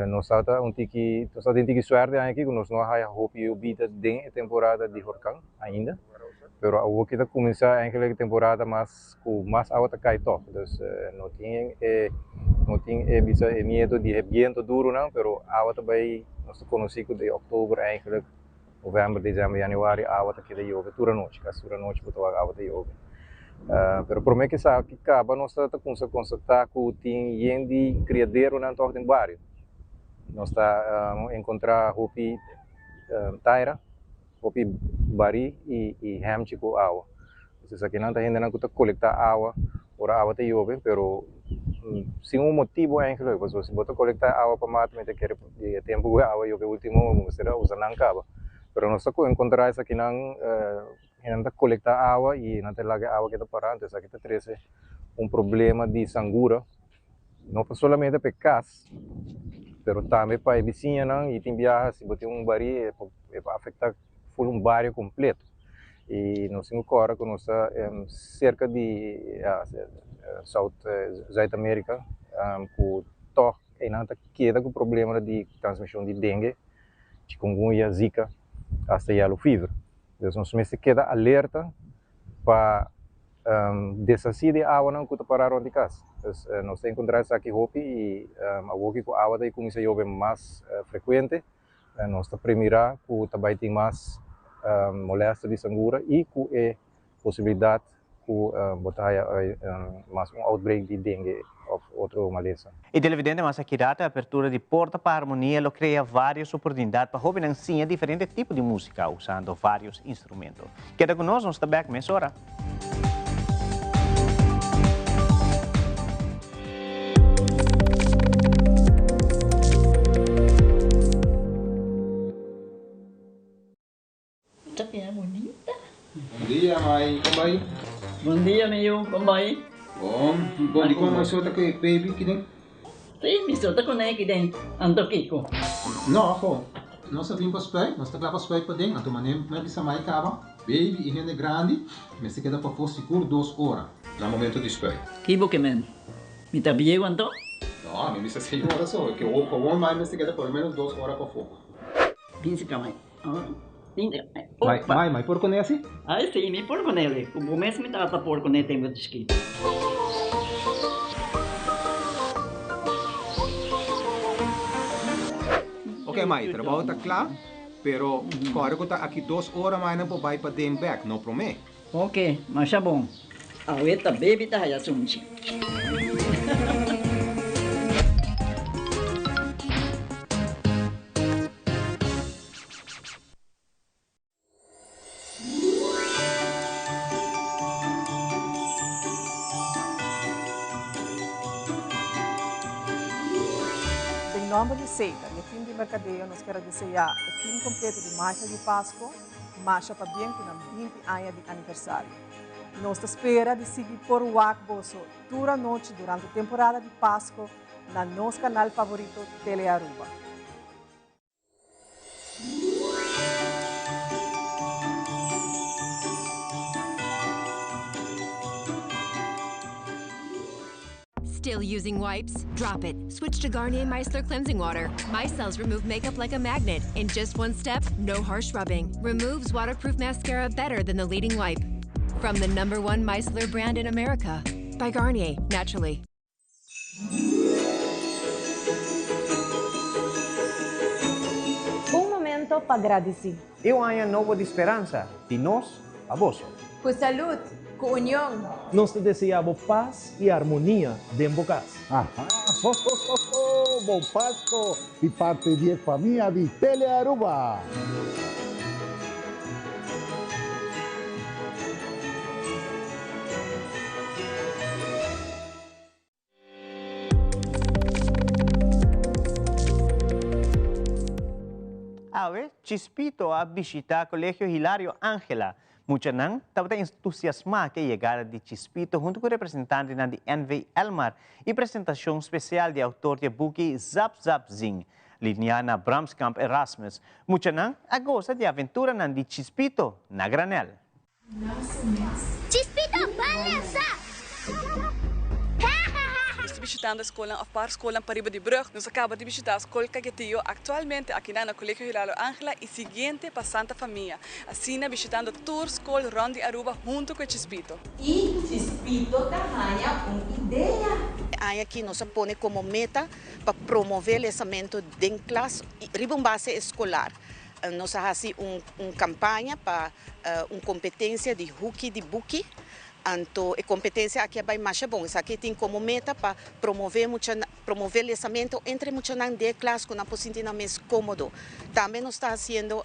Nos ta ta un tiki, nos ta tin tiki suerte aña aki cu nos no a haya hopi yobida den e temporada di horcan ainda, pero awo ki ta cuminsa eigenlijk e temporada mas cu mas awa ta cay toch. Dus no tin e, no tin e bisa e miedo di e biento duronan, pero awa ta bay, nos ta conoci cu di october eigenlijk, november, december, januari awa ta keda yobe tur anochi, casi tur anochi bo ta wak awa ta yobe. Pero prome cu esaki caba nos ta cuminsa constata cu tin yen di criaderonan toch den bario. Nos ta encontra hopi taira, hopi bari y hemchi cu awa. Pues esakinan ta hendenan cu ta colecta awa ora awa ta yobe, pero sin un motibo eigenlijk, pasobra si bo ta colecta awa pa mata mi ta kere di e tempo cu e awa yobe ultimo bo mester a usa nan caba. Pero nos ta encontra esakinan hendenan ta colecta awa y nan ta laga e awa keda para, entonces esaki ta trece un problema di sangura, no pa solamente pa e cas, pero tambe pa e bisiñanan y tin biaha si bo tin un bari e por afecta ful un bario completo. Y nos tin cu corda cu nos ta cerca di South Zuid America cu toch eynan ta keda cu problema di transmision di dengue, chikungunya, zika, hasta yellow fever. Dus nos mester keda alerta pa deshaci di awanan cu ta para rond di cas. Dus nos ta encontra esaki hopi y awoki cu awa ta cuminsa yobe mas frecuente. Nos ta premirá ku ta bai tin mas molèster di sangura i ku e posibilidat ku bo ta haya mas un outbreak di dengue òf otro malesa. E televidente mas aki data e apertura di Porta pa Harmonia lo krea vários oportunidat pa hóbennan siña diferente tipo di músika usando vários instrumento. Keda ku nos, nos ta bèk mesora. Bon dia, mai. Kon bai? Bon dia, mi yu. Kon bai? Bon. Bon, dikon mai so ta ku e baby kiden? Sí, mi so ta kuné kiden. Anto kiko? No, aho. Nos a bin pa spuit, nos ta kla pa spuit paden, anto manera mi a bisa mai kaba, baby i hende grandi mester keda pafó sigur dos ora na momento di spuit. Ki bo ke men? Mi ta bieu anto? No, mi bisa seis ora so, ke gewoon mai mester keda por lo menos dos ora pafó. Bin si ka mai. Mai, mai, mai por kuné asi? Ai si, mi por kuné. Ku bo mes mi tata por kuné tempu di chikito. Ok mai, trabou ta kla, pero kòrda ku ta aki dos ora mai nan por bai paden bèk, no promé. Ok, masha bon. Awe ta baby ta haya sunchi. Den nomber di Seita y e team di mercadeo nos kier a desea e team completo di Magia di Pasco masha pabien cu nan 20 aña di aniversario. Nos ta spera di sigui por wak boso tur anochi durante temporada di Pasco na nos canal favorito Telearuba. Still using wipes? Drop it. Switch to Garnier Micellar Cleansing Water. Micelles remove makeup like a magnet. In just one step, no harsh rubbing. Removes waterproof mascara better than the leading wipe. From the number one micellar brand in America. By Garnier, naturally. Un momento pa gradisí. E un aña nobo di speransa, di nos pa boso. Ku salud, ku union. Nos ta deseá bo pas i armonia den bo kas. Aha, ho ho ho ho, bon Pasco di parti di e famia di Telearuba. Awe, Chispito a bishita Colegio Hilario Angela. Muchanan tabata entusiasma cu e yegada di Chispito hunto cu representantenan di NV Elmar y presentacion special di autor di e buki Zap Zap Zing, Liliana Bramskamp Erasmus. Muchanan a gosa di aventuranan di Chispito na granel. Chispito ban lesa! Nos ta bishitando e skolnan òf par skolnan pariba di brug. Nos a kaba di bishitá Skol Caquetío aktualmente akinan na Colegio Hilario Angela i siguiente pa Santa Famia. Asina bishitando tur skol rònt di Aruba huntu ku e Chispito. I Chispito ta haña un idea. E aña aki nos a pone komo meta pa promové lesamentu den klas riba un base eskolar. Nos a hasi un un kampaña pa un kompetensia di huki di buki. Anto e kompetensia aki a bai masha bon. Esaki tin komo meta pa promové mucha promové lesamentu entre muchanan den e klas ku nan por sinti nan mes kómodo. Tambe nos ta hasiendo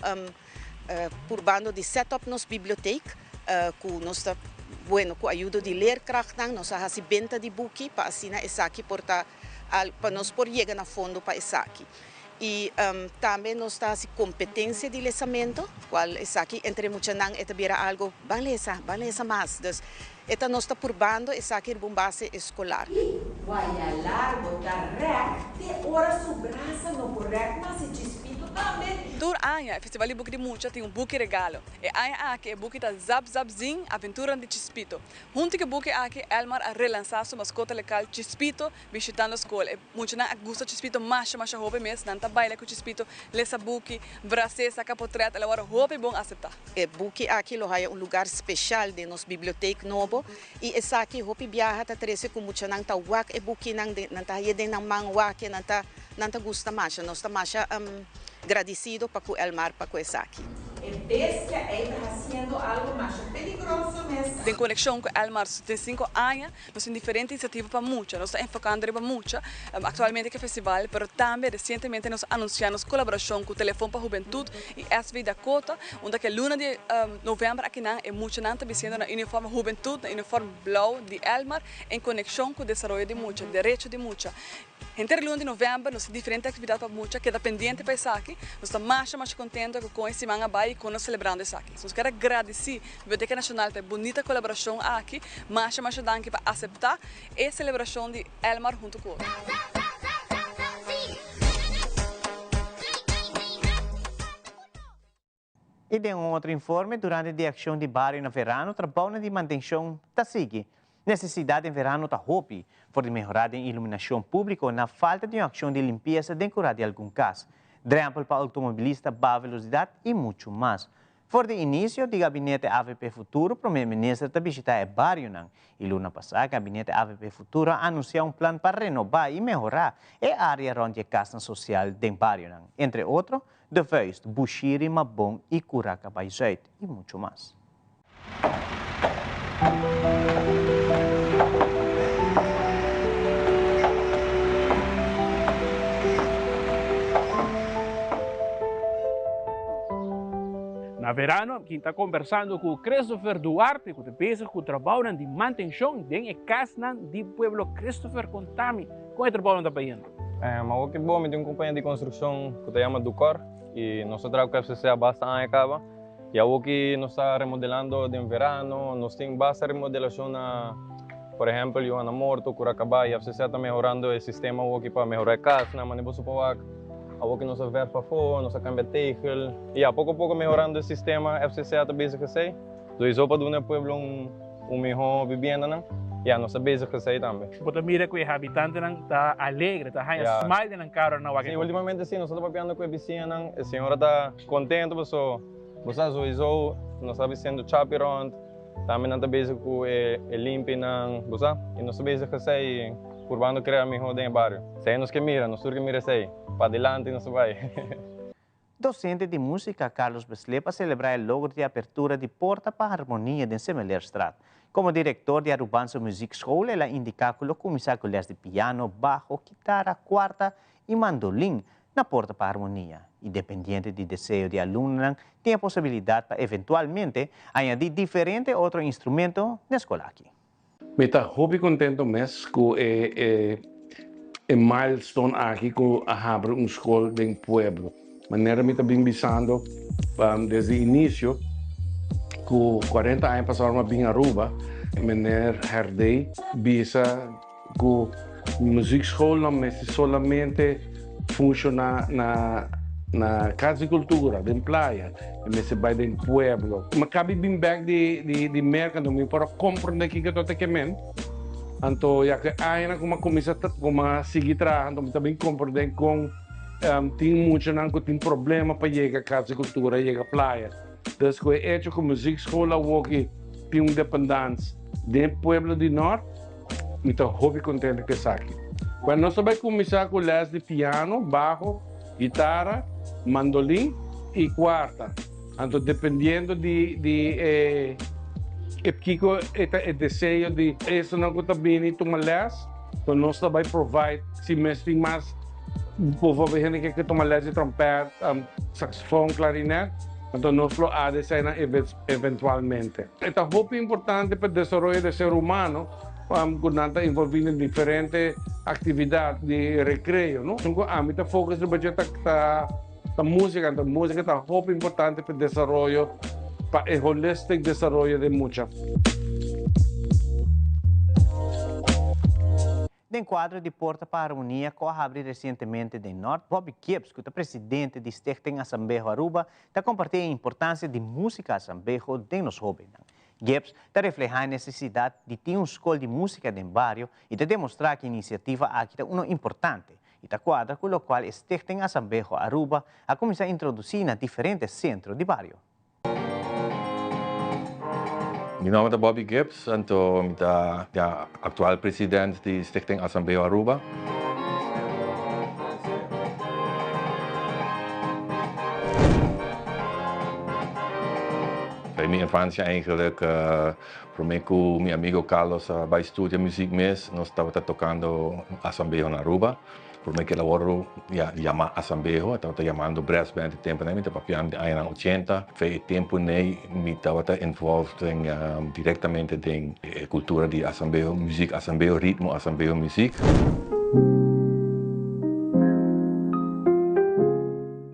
purbando di set up nos bibliotek ku nos ta bueno ku ayudo di leerkrachtnan nos a hasi benta di buki pa asina esaki por ta pa nos por yega na fondo pa esaki. Y tambe nos ta haci competencia di lesamento, cual esaki entre muchanan e ta bira algo, ban lesa, ban lesa mas. Dus e ta nos ta purbando esaki riba un base escolar. I waya largo ta rèk te ora su brasa no por rèk mas i Chispito tambe. Tur aña e Festival di Buki di Mucha tin un buki regalo. E aña aki e buki ta Zap Zap Zin, Aventuranan di Chispito. Huntu ku e buki aki Elmar a relansá su maskota lokal Chispito bishitando skol. E muchanan a gusta Chispito masha masha hopi mes. Nan ta baila ku Chispito, lesa buki, bras'é, saka potret. El a wòrdu hopi bon aseptá. E buki aki lo haya un lugar speshal den nos bibliotek nobo i esaki hopi biaha ta trese ku muchanan ta wak e bukinan, nan ta haye den nan man wak e, nan ta nan ta gusta masha. Nos ta masha Gradisido pa ku Elmar pa ku esaki. E bestia ei ta hasiendo algo masha peligroso mes. Den konekshon ku Elmar 75 aña, nos tin diferente inisiativa pa mucha. Nos ta enfokando riba mucha aktualmente ku e festival, pero tambe resientemente nos a anunsiá nos kolaborashon ku Telefon pa Hubentut i SV Dakota, unda ku e luna di novèmber akinan e muchanan ta bisiendo na uniform hubentut, na uniform blou di Elmar, en konekshon ku desaroyo di mucha, derecho di mucha. Henter luna di november nos tin diferente actividad pa mucha keda pendiente pa esaki. Nos ta masha masha contento cu con e siman a bay y con nos celebrando esaki. Nos kier a gradici Biblioteca Nacional pa e bunita colaboracion aki. Masha masha danki pa acepta e celebracion di Elmar hunto cu otro. I den un otro informe, durante di akshon di bario na verano, trabounan di mantenshon ta sigui. Nesesidat den verano ta hopi, for di mehorá den iluminashon públiko na falta di un akshon di limpiesa den kurá di algun kas, drèmpel pa outomobilista baha velosidat i muchu mas. For di inisio di Gabinete avp Futuro, Prome Minister ta bishitá e barionan i luna pasá Gabinete avp Futuro a anunsiá un plan pa renobá i mehorá e área rònt di e kasnan sosial den barionan, entre otro, De Vuist, Bushiri, Mabon y Curaca Zuid y mucho mas. Na verano mi ta kombersando ku Christopher Duarte ku ta bezig ku trabounan di mantenshon den e kasnan di pueblo. Christopher konta mi kon e trabounan ta bayendo. Awor ki bo mi tin un compañia di construccion cu ta yama Ducor y nos ta traha cu FCC a basta aña caba y awor ki nos ta remodelando den verano nos tin basta remodelacion na por ehempel Johanna Morto, Curacaba y FCC ta mehorando e sistema awor ki pa mehora e casnan mane bo supo wak awor ki nos a verf pafo nos a cambia tegel y ya poco poco mehorando e sistema FCC ta bezig esey. Sowieso pa duna e pueblo un miho bibiendanan, ya nos ta bezig ku esei tambe. Bo ta mira ku e habitantenan ta alegre, ta haña smile den nan kara ora nan wak e Sí, ultimamente sí, nos ta papiando ku e bisiñanan, e señora ta kontento paso bo sa sowieso nos ta bisiendo chapi rònt, tambe nan ta bezig ku e limpinan, bo sa, i nos ta bezig ku esei purbando krea miho den e bario. Esei nos ke mira, nos tur ke mira esei, padilanti nos ta bai. Docente di musica Carlos Beslep a celebra e logro di apertura di Porta pa Harmonia den Semeleerstraat. Como director di Arubaanse Muziekschool el a indica cu lo cuminsa cu les di piano, bajo, kitara, cuarta y mandolin na Porta pa Harmonia. Y dependiente di deseo di alumnonan tin e posibilidad pa eventualmente añadi diferente otro instrumento n'e scol aki. Mi ta hopi contento mes cu e e milestone aki cu a habri un scol den pueblo. Manera mi ta bin bisando desde inicio cu 40 aña pasa ora mi a bin Aruba, meneer Herdé bisa cu muziekschoolnan mester solamente funciona na na Cas di Cultura, den playa, e mester bay den pueblo. Mi a cabi bin bek di di Merca, anto mi por a comprende kico ta ta kemen. Anto ya cu e añanan cu mi a cuminsa cu mi a sigui traha, anto mi ta bin comprende con Tin muchanan ku tin problema pa yega Kas di Kultura, yega playa. Dus ku e echo ku muziekschool awoki tin un dependans den e pueblo di Nort, mi ta hopi kontento ku esaki. Bueno, nos ta bai kuminsá ku lès di piano, baho, gitara, mandolin i kuarta. Anto dependiendo di di e e kiko e ta e deseo di esunnan ku ta bini tuma lès, nos ta bai provide si mes tin mas. Bijvoorbeeld hende ke ke tuma les di trompet, saxofon, klarinet, anto nos lo add eseinan eventualmente. E ta hopi importante pa desaroyo di ser humano ku nan ta envolvi den diferente aktividat di rekreo, no? Ku ami ta focus riba dje ta ta musika, anto musika ta hopi importante pa desaroyo, pa e holistic desaroyo di mucha. Den kuadro di Porta pa Harmonia ku a habri resientemente den Nort, Bobby Gibbs, ku ta presidente di Stichting Asambeho Aruba, ta kompartí e importansia di músika asambeho den nos hóbennan. Gibbs ta reflehá e nesesidat di tin un skol di músika den bario i ta demostrá ku e inisiativa aki ta uno importante i ta kuadra ku lokual e Stichting Asambeho Aruba a kuminsá introdusí na diferente sentro di bario. Mi nomber ta Bobby Gibbs, anto mi ta ya actual president di Stichting Asambleo Aruba. Bij mi infancia eigenlijk, prome cu mi amigo Carlos a bay studia muziek mes, nos tabata tocando Asambleo na Aruba. Promé ku el a wòrdu yamá Asambeho, e tabata yamando brass band e tempunan, mi ta papiando di añanan ochenta. Fe e tempu nei mi tabata involved den direktamente den e kultura di Asambeho muzik, Asambeho ritmo, Asambeho muzik.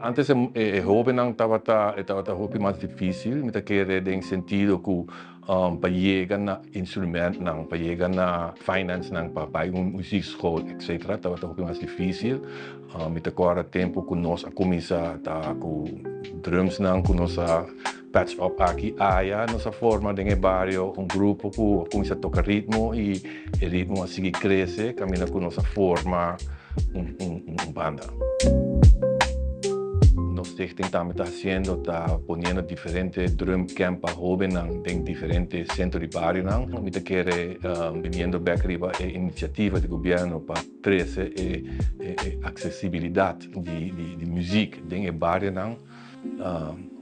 Antes e hóbennan tabata, e tabata hopi mas difísil, mi ta kere den sentido ku Pa yega na instrumentnan, pa yega na financenan pa bai un muziekschool etc. Tabata hopi mas dificil. Mi ta corda tempo cu nos a cuminsa ta cu drumsnan cu nos a patch up aki aya. Nos a forma den e bario un grupo cu a cuminsa toca ritmo y e ritmo a sigui crece caminda cu nos a forma un banda. Nos stichting tambe ta haciendo ta poniendo diferente drum camp pa hobennan den diferente centro di barionan. Mi ta kere biniendo bek riba e iniciativa di gobierno pa trece e accesibilidad di muziek den e barionan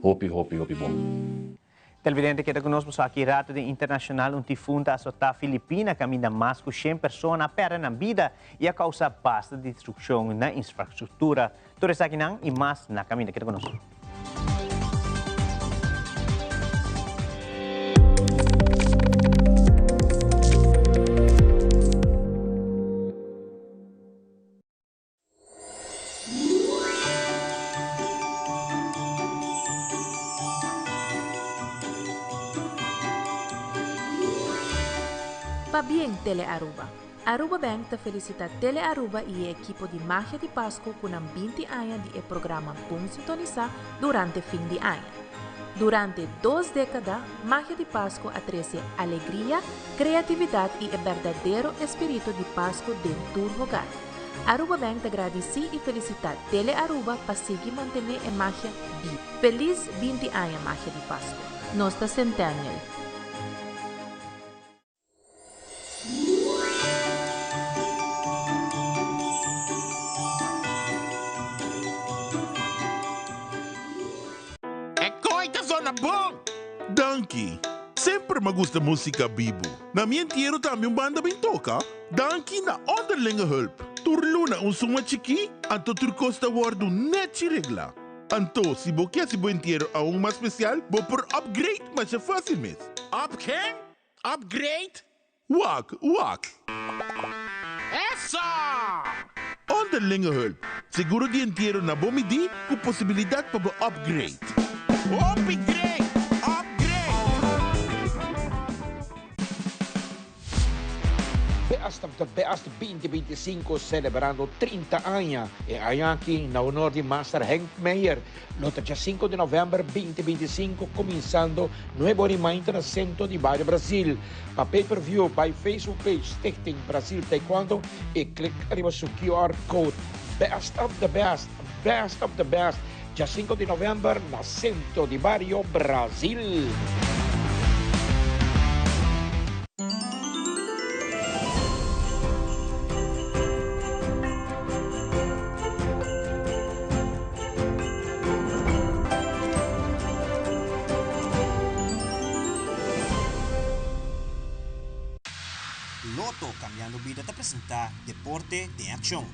hopi hopi hopi bon. Televidente keda ku nos pasobra aki rato den internashonal un tifun ta asotá Filipina kaminda mas ku shen persona a pèrdè nan bida i a kousa basta destrukshon na infrastruktura. Tur esakinan i mas na kaminda. Keda ku nos. Pabien Tele Aruba! Aruba Bank ta felicita Tele Aruba y e ekipo di Magia di Pasco cu nan binti aña di e programa Bon Sintonisa durante fin di aña. Durante dos decada, Magia di Pasco a trece alegria, creatividad y e berdadero espirito di Pasco den tur hogar. Aruba Bank ta gradici y felicita Tele Aruba pa sigui mantene e magia bibo. Feliz 20 aña Magia di Pasco. Nos ta Centennial. E koe ta zona bon! Danki! Semper m'a gusta musica bibu. Na mi entiero tambe un banda bin toca. Danki na Onderlinge Hulp. Tur luna un suma chikí, anto tur kos ta wòrdu nèchi reglá. Anto, si bo ke hasi bo entiero aun mas spesial, bo por upgrade masha fásil mes. Up ken? Upgrade? Wak, wak. Eso! Onderlinge Hulp. Seguro di entiero na bo midí ku posibilidat pa bo upgrade. Hopi great! Upgrade! Best of the Best 2025 celebrando 30 aña. E aña aki na honor di Master Henk Meijer. Lo ta dja 5 di november 2025 cuminsando nuebe ora y mainta na Centro di Bario Brasil. Pa pay per view bay Facebook page Stichting Brasil Taekwondo y click riba su QR code. Best of the Best, Best of the Best dja 5 di november na Centro di Bario Brasil. Lotto Cambiando Bida ta presenta Deporte den Accion.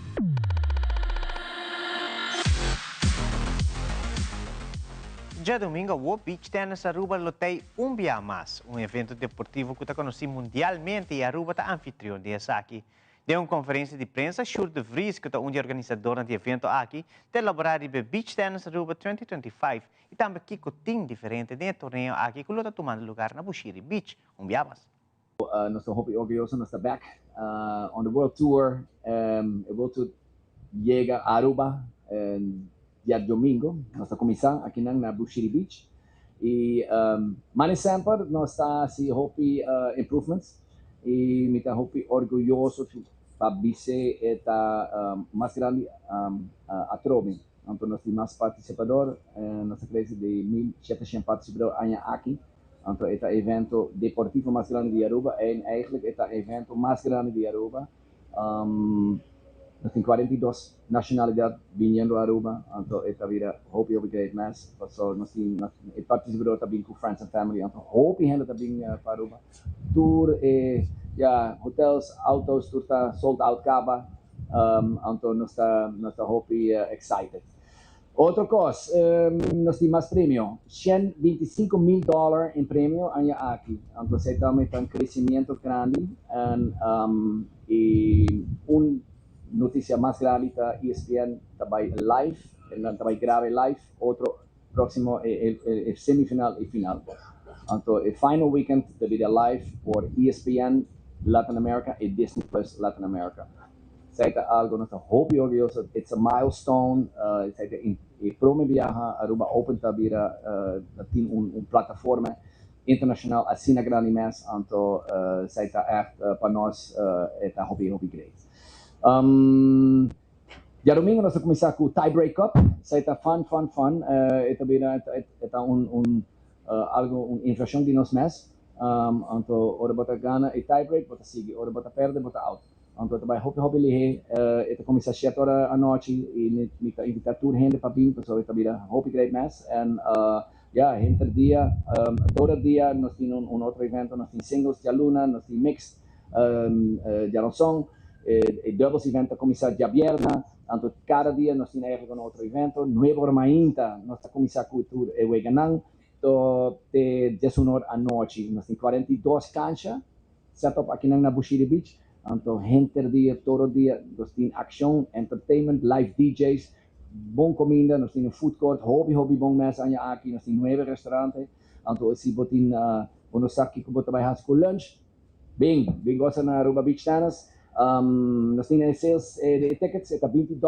Djadomingo awo Beach Tennis Aruba lo tei un bia mas, un evento deportivo cu ta conoci mundialmente y Aruba ta anfitrion di esaki. Den un conferencia di prensa, Sjoerd de Vries, cu ta un di organisadornan di evento aki, ta elabora riba e Beach Tennis Aruba 2025 y tambe kico tin diferente den e torneo aki cu lo ta tumando lugar na Bushiri Beach. Un bia mas. Nos ta hopi orguyoso nos ta back on the world tour. E world tour yega Aruba diadomingo. Nos ta cuminsa akinan na Bushiri Beach. Y mane semper nos ta haci hopi improvements y mi ta hopi orguyoso pa bis'e e ta mas grandi atrobe. Anto nos tin mas participador, nos ta crece di 1700 participador aña aki. Anto e ta evento deportivo mas grandi di Aruba en eigenlijk e ta evento mas grandi di Aruba. Nos tin 42 nacionalidad biniendo Aruba, anto e ta bira hopi hopi great mes, paso nos tin e participador ta bin cu friends and family, anto hopi hende ta bin pa Aruba. Tur e ya hotels, autos tur ta sold out caba, anto nos ta nos ta hopi excited. Otro cos, nos tin mas premio, 125 mil dollar en premio aña aki, anto esey tambe ta un crecimiento grandi en y un noticia mas grandi ta ESPN ta bay live, nan ta bay graba live otro proximo e e semifinal y final. Anto e final weekend ta bira live por ESPN Latin America y Disney Plus Latin America. Esey ta algo nos ta hopi orguyoso, it's a milestone, esey ta e prome biaha Aruba Open ta bira tin un plataforma internacional asina grandi mes, anto esey ta echt pa nos e ta hopi hopi great. Diadomingo nos ta cuminsa cu Tie Break Cup, esey ta fun fun fun, e ta bira e ta un un algo un inversion di nos mes, anto ora bo ta gana e tie break bo ta sigui, ora bo ta perde bo ta out. Anto e ta bay hopi hopi lihe, e ta cuminsa shete ora anochi y mi ta invita tur hende pa bin pasobra e ta bira hopi great mes en ya henter dia todo dia nos tin un otro evento, nos tin singles djaluna, nos tin mixed djaranson, e doubles event ta cuminsa djabierna, anto cada dia nos tin eigenlijk un otro evento. Nuebe ora mainta nos ta cuminsa cu tur e weganan to te 11 or anochi. Nos tin 42 cancha set up akinan na Bushiri Beach, anto henter dia, todo dia nos tin accion, entertainment, live DJs, bon comida, nos tin un food court, hopi hopi bon mes aña aki, nos tin nuebe restaurante, anto si bo tin bo no sa kico bo ta bay haci cu lunch, bin, bin goza na Aruba Beach Tennis. Nos tin e sales di e tickets, e ta $20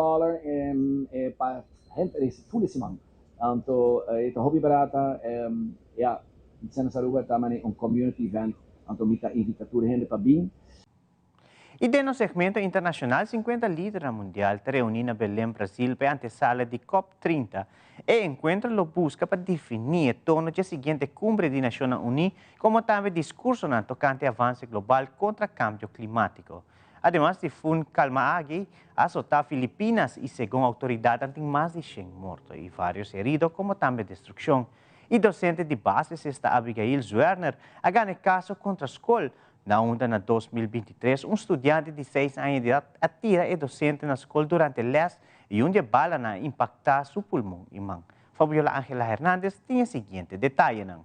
pa henter e full siman, anto e ta hopi barata, ya, Tennis Aruba ta mane un community event, anto mi ta invita tur hende pa bin. Y den nos segmento internacional, 50 lidernan mundial ta reuni na Belém, Brasil, pa e antesala di COP30. E encuentro lo busca pa defini e tono di e siguiente cumbre di Nacionnan Uni, como tambe discursonan tocante avance global contra cambio climatico. Ademas, tifun Kalmaagi a azota Filipinas y segun autoridadnan tin mas di 100 morto y varios herido, como tambe destruccion. Y docente di base esta Abigail Zwerner a gana e caso contra scol na unda na 2023 un studiante di 6 aña di edad a tira e docente na scol durante les y un di e balanan a impacta su pulmon y man. Fabiola Angela Hernandez tin e siguiente detayenan.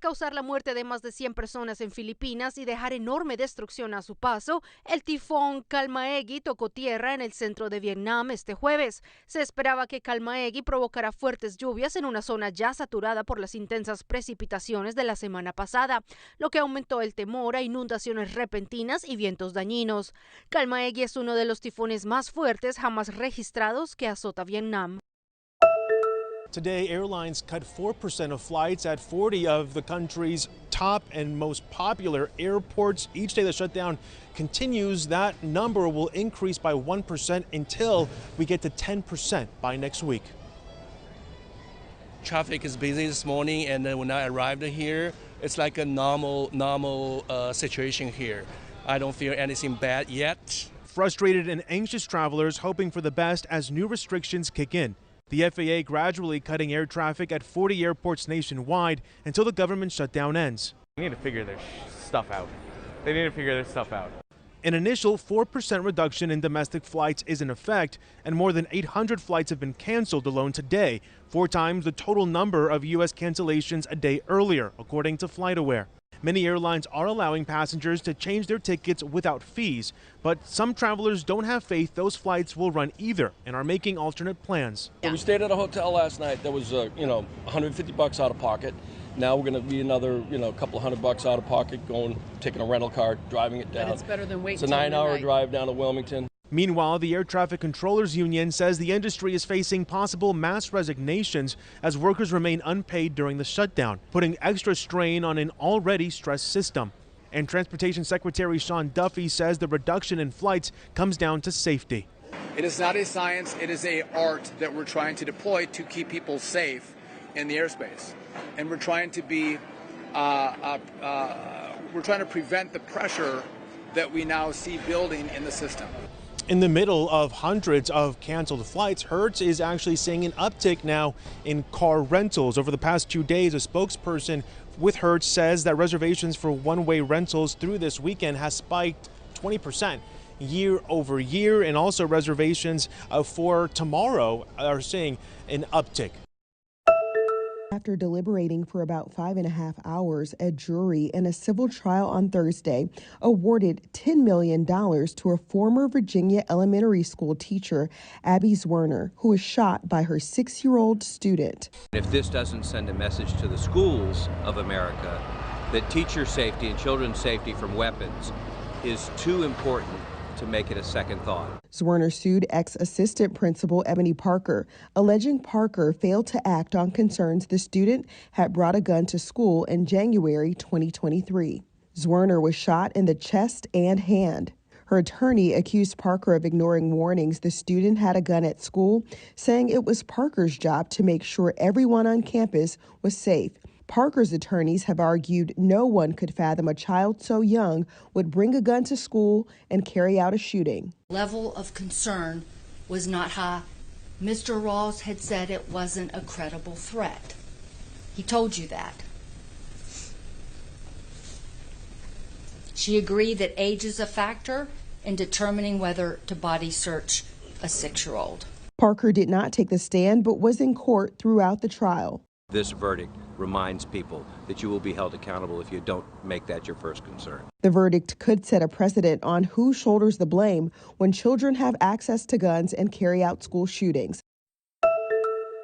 causar la muerte de más de 100 personas en Filipinas y dejar enorme destrucción a su paso, el tifón Kalmaegi tocó tierra en el centro de Vietnam este jueves. Se esperaba que Kalmaegi provocara fuertes lluvias en una zona ya saturada por las intensas precipitaciones de la semana pasada, lo que aumentó el temor a inundaciones repentinas y vientos dañinos. Kalmaegi es uno de los tifones más fuertes jamás registrados que azota Vietnam. Today, airlines cut 4% of flights at 40 of the country's top and most popular airports. Each day the shutdown continues, that number will increase by 1% until we get to 10% by next week. Traffic is busy this morning, and then when I arrived here, it's like a normal, normal situation here. I don't feel anything bad yet. Frustrated and anxious travelers hoping for the best as new restrictions kick in. The FAA gradually cutting air traffic at 40 airports nationwide until the government shutdown ends. They need to figure their stuff out. They need to figure their stuff out. An initial 4% reduction in domestic flights is in effect, and more than 800 flights have been canceled alone today, 4 times the total number of U.S. cancellations a day earlier, according to FlightAware. Many airlines are allowing passengers to change their tickets without fees, but some travelers don't have faith those flights will run either and are making alternate plans. We stayed at a hotel last night that was $150 out of pocket. Now we're going to be another, couple hundred bucks out of pocket, taking a rental car, driving it down. But it's better than waiting It's a till 9-hour midnight. drive down to Wilmington. Meanwhile, the Air Traffic Controllers Union says the industry is facing possible mass resignations as workers remain unpaid during the shutdown, putting extra strain on an already stressed system. And Transportation Secretary Sean Duffy says the reduction in flights comes down to safety. It is not a science, it is a art that we're trying to deploy to keep people safe in the airspace. And we're trying to be, we're trying to prevent the pressure that we now see building in the system. In the middle of hundreds of canceled flights, Hertz is actually seeing an uptick now in car rentals. Over the past 2 days, a spokesperson with Hertz says that reservations for one-way rentals through this weekend has spiked 20% year over year, and also reservations for tomorrow are seeing an uptick. After deliberating for about 5.5 hours, a jury in a civil trial on Thursday awarded $10 million to a former Virginia elementary school teacher, Abby Zwerner, who was shot by her 6-year-old student. If this doesn't send a message to the schools of America that teacher safety and children's safety from weapons is too important to make it a second thought. Zwerner sued ex-assistant principal Ebony Parker, alleging Parker failed to act on concerns the student had brought a gun to school in January 2023. Zwerner was shot in the chest and hand. Her attorney accused Parker of ignoring warnings the student had a gun at school, saying it was Parker's job to make sure everyone on campus was safe. Parker's attorneys have argued no one could fathom a child so young would bring a gun to school and carry out a shooting. Level of concern was not high. Mr. Rawls had said it wasn't a credible threat. He told you that. She agreed that age is a factor in determining whether to body search a 6-year-old. Parker did not take the stand, but was in court throughout the trial. This verdict reminds people that you will be held accountable if you don't make that your first concern. The verdict could set a precedent on who shoulders the blame when children have access to guns and carry out school shootings.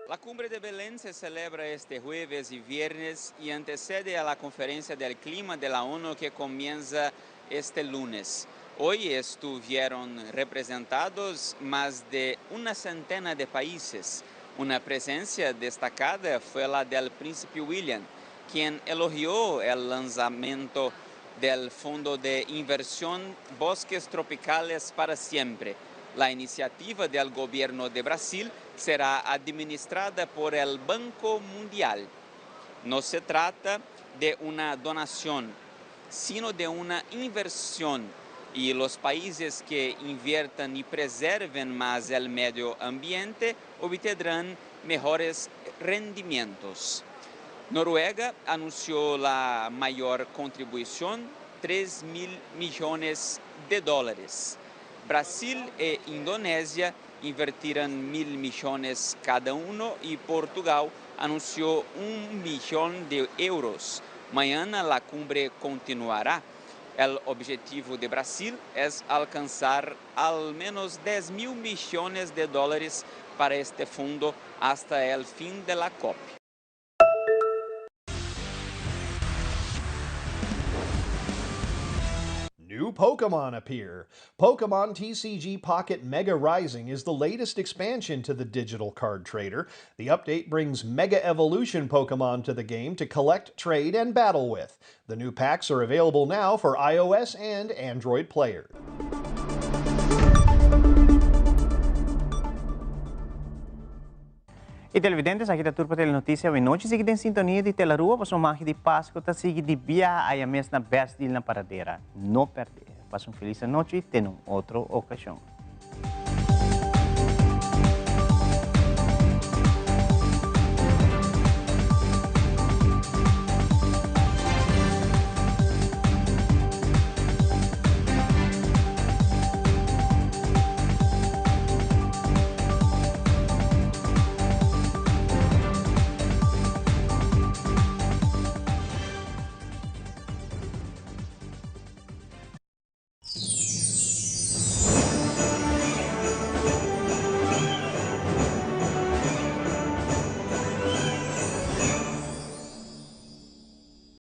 La cumbre de Belén se celebra este jueves y viernes y antecede a la conferencia del clima de la ONU que comienza este lunes. Hoy estuvieron representados más de una centena de países. Una presencia destacada fue la del príncipe William, quien elogió el lanzamiento del Fondo de Inversión Bosques Tropicales para Siempre. La iniciativa del gobierno de Brasil será administrada por el Banco Mundial. No se trata de una donación, sino de una inversión, y los países que inviertan y preserven más el medio ambiente obtendrán mejores rendimientos. Noruega anunció la mayor contribución, 3 mil millones de dólares. Brasil e Indonesia invertirán 1.000 millones cada uno y Portugal anunció 1 millón de euros. Mañana la cumbre continuará. El objetivo de Brasil es alcanzar al menos 10 mil millones de dólares para este fondo hasta el fin de la COP. New Pokemon appear. Pokemon TCG Pocket Mega Rising is the latest expansion to the digital card trader. The update brings Mega Evolution Pokemon to the game to collect, trade, and battle with. The new packs are available now for iOS and Android players. Y televidentes, aki ta tur pa Telenoticia awe nochi. Sigui den sintonia di Telarua pasobra magia di Pasco ta sigui di biaha aya mes na Best Deal na Paradera. No perde. Pasa un feliz anochi te na un otro ocasion.